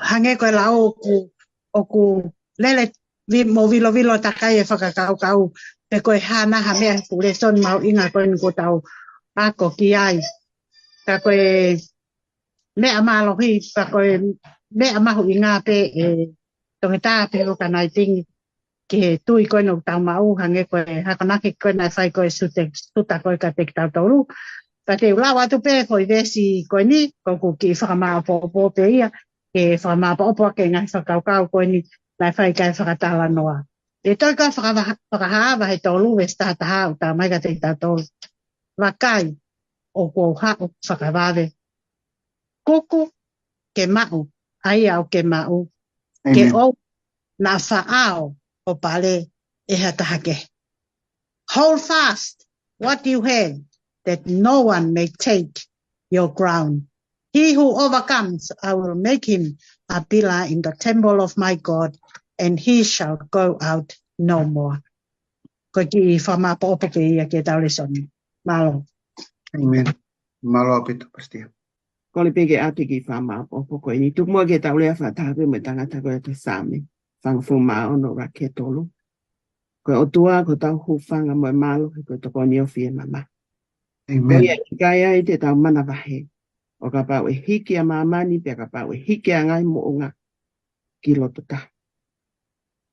hangē ko e lau ʻoku, ʻoku lele vi-, mo vilovilo takai e fakakaukau, pe ko e hā nai ha meʻa he fuʻu lēsoni mahuʻinga ko eni kuo tau ako ki ai. Ka ko e meʻa mālohi, pea ko e meʻa mahuʻinga pē e Toketā pea mo e Naitingi ki he tui ko eni ʻoku tau maʻu, hangē ko e akonaki ko ē naʻe fai ko ē ʻe Suta, Suta ko ē kiate kitautolu. Ka te u lau atu pē foʻi veesi ko eni, ko ʻeku kiʻi fakamāʻopoʻopo pē ia, ke fakamāʻopoʻopo ʻaki e ngaahi fakakaukau ko eni naʻe fai ki ai e fakatalanoa. ʻI he tohi ko ē Fakavaha-, Fakahā vahe tolu veesi taha taha ʻoku talamai kiate kitautolu: Vakai, ʻoku ou haʻu fakavave. Kuku ke maʻu ʻa ia ʻoku ke maʻu, ke ʻoua naʻa faʻao ho pale ʻe ha taha kehe. Hold fast what you have, that no one may take your crown. He who overcomes, I will make him a pillar in the temple of my God, and he shall go out no more. Ko e kiʻi fakamāʻopoʻopo pē ia ki heʻetau lēsoni. Mālō. ʻĒmeni. Mālō ʻaupito Pasitia. Kole pē ke ʻoatu e kiʻi fakamāʻopoʻopo ko eni. Tuku muʻa ke tau lea fakataha pē mo e tangata ko ē ʻa e Saame fāngofulu mā ono, ʻuluaki ki he tolu. Ko e ʻOtua ko hotau hūfanga mo e mālohi, ko e tokoni ofi ʻi he mamahi. ʻĒmeni. Ko ia ʻe ʻikai ai te tau manavahē, ʻo kapau ʻe hiki ʻa māmani, pea kapau ʻe hiki ʻa e ngaahi moʻunga ki loto tahi.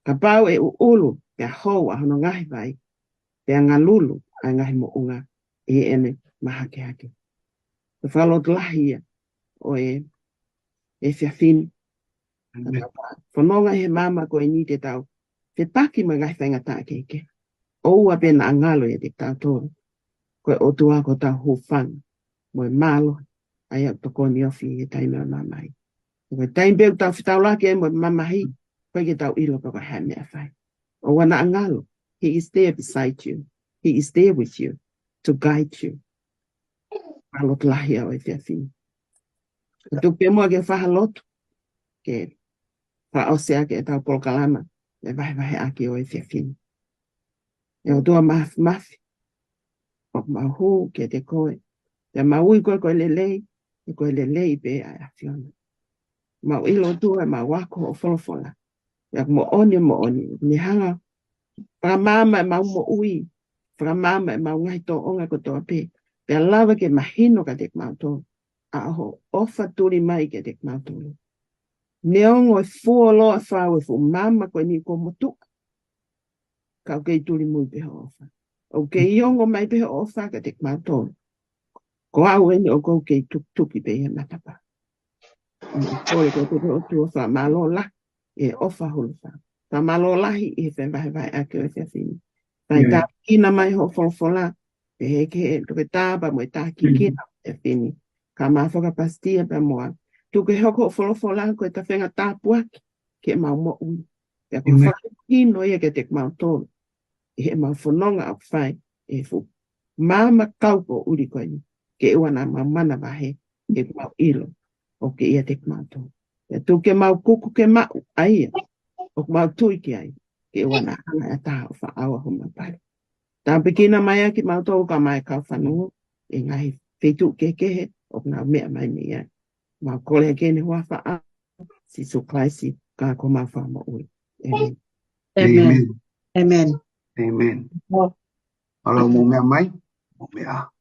Kapau ʻe ʻuʻulu, pea hou ʻa hono ngaahi vai, pea ngalulu ʻa e ngaahi moʻunga ʻi heʻene mahakehake. Ko e fakalotolahi ia ʻo e, e efiafi ni. ʻĒmeni. Ka tau fononga he maama ko eni te tau fepaki mo e ngaahi faingataʻa kehekehe. ʻOua pē naʻa ngalo ʻiate kitautolu. Ko e ʻOtua ko hotau hūfanga mo e mālohi, ʻa ia ʻoku tokoni ofi ʻi he taimi ʻo e mamahi. Ko e taimi pē ʻoku tau fetaulaki ai mo e mamahi, ʻoku ʻikai ke tau ʻilo pe ko e hā e meʻa ʻe fai. ʻOua naʻa ngalo. He is there beside you. He is there with you to guide you. Fakalotolahi ia ʻo e efiafi ni. Ka tuku pē muʻa ke fai ha lotu, ke fakaʻosi ʻaki ʻetau polokalama, ʻe vahevahe ʻaki ʻo e efiafi ni. ʻE ʻOtua Māfimafi, ʻoku mau hū kiate koe, pea mau ui koe ko e lelei, he ko e lelei pē ʻa e ʻAfiona. Mau ʻilo ʻOtua ʻe mau ako hoʻo folofola, pea ʻoku moʻoni, moʻoni, ne hanga fakamaama ʻemau moʻui, fakamaama ʻemau ngaahi tōʻonga kotoa pē, pea lava ke mahino kiate kimautolu ʻa hoʻo ʻofa tuli mai kiate kimautolu. Neongo e fuoloa fau e fuʻu maama ko eni kuo motuʻa, ka ʻoku kei tuli mui pē hoʻo ʻofa. ʻOku kei ongo mai pē hoʻo ʻofa kiate kimautolu. Ko au eni ʻoku ou kei tukituki pē ʻi he matapā. ʻOku ou kole kiate koe ʻOtua, fakamālō lahi ʻi he ʻofa hulufa. Ka mālō lahi ʻi he fevahevaheʻaki ʻo e efiafi ni. Fai tāpuekina mai hoʻo folofola, pehē ki he toketā pea mo e tākiekina ʻo e efiafi ni. Ka mau fakapasitia pea mo au. Tuku ke hoko hoʻo folofola ko e tafenga tāpuaki ki heʻemau moʻui. Pea ko e fakahinohino ia kiate kimautolu ʻi heʻemau fononga ʻoku fai ʻi he fuʻu maama kau poʻuli ko eni, ke ʻoua naʻa mau manavahē, he ʻoku mau ʻilo ʻoku ke ʻiate kimautolu. Pea tuku ke mau kuku ke maʻu ʻa ia ʻoku mau tui ki ai, ke ʻoua naʻa hanga ʻe ha taha ʻo faʻao homau pale. Tāpuekina mai ʻa kimautolu kae ʻumaʻā e kau fanongo ʻi he ngaahi feituʻu kehekehe ʻoku nau meʻa mai mei ai. Mau kole ʻaki eni he huafa ʻo Sīsū Kalaisi ko homau Fakamoʻui. ʻĒmeni. ʻĒmeni. ʻĒmeni. ʻĒmeni. ʻAlu mou meʻa mai, mou meʻa.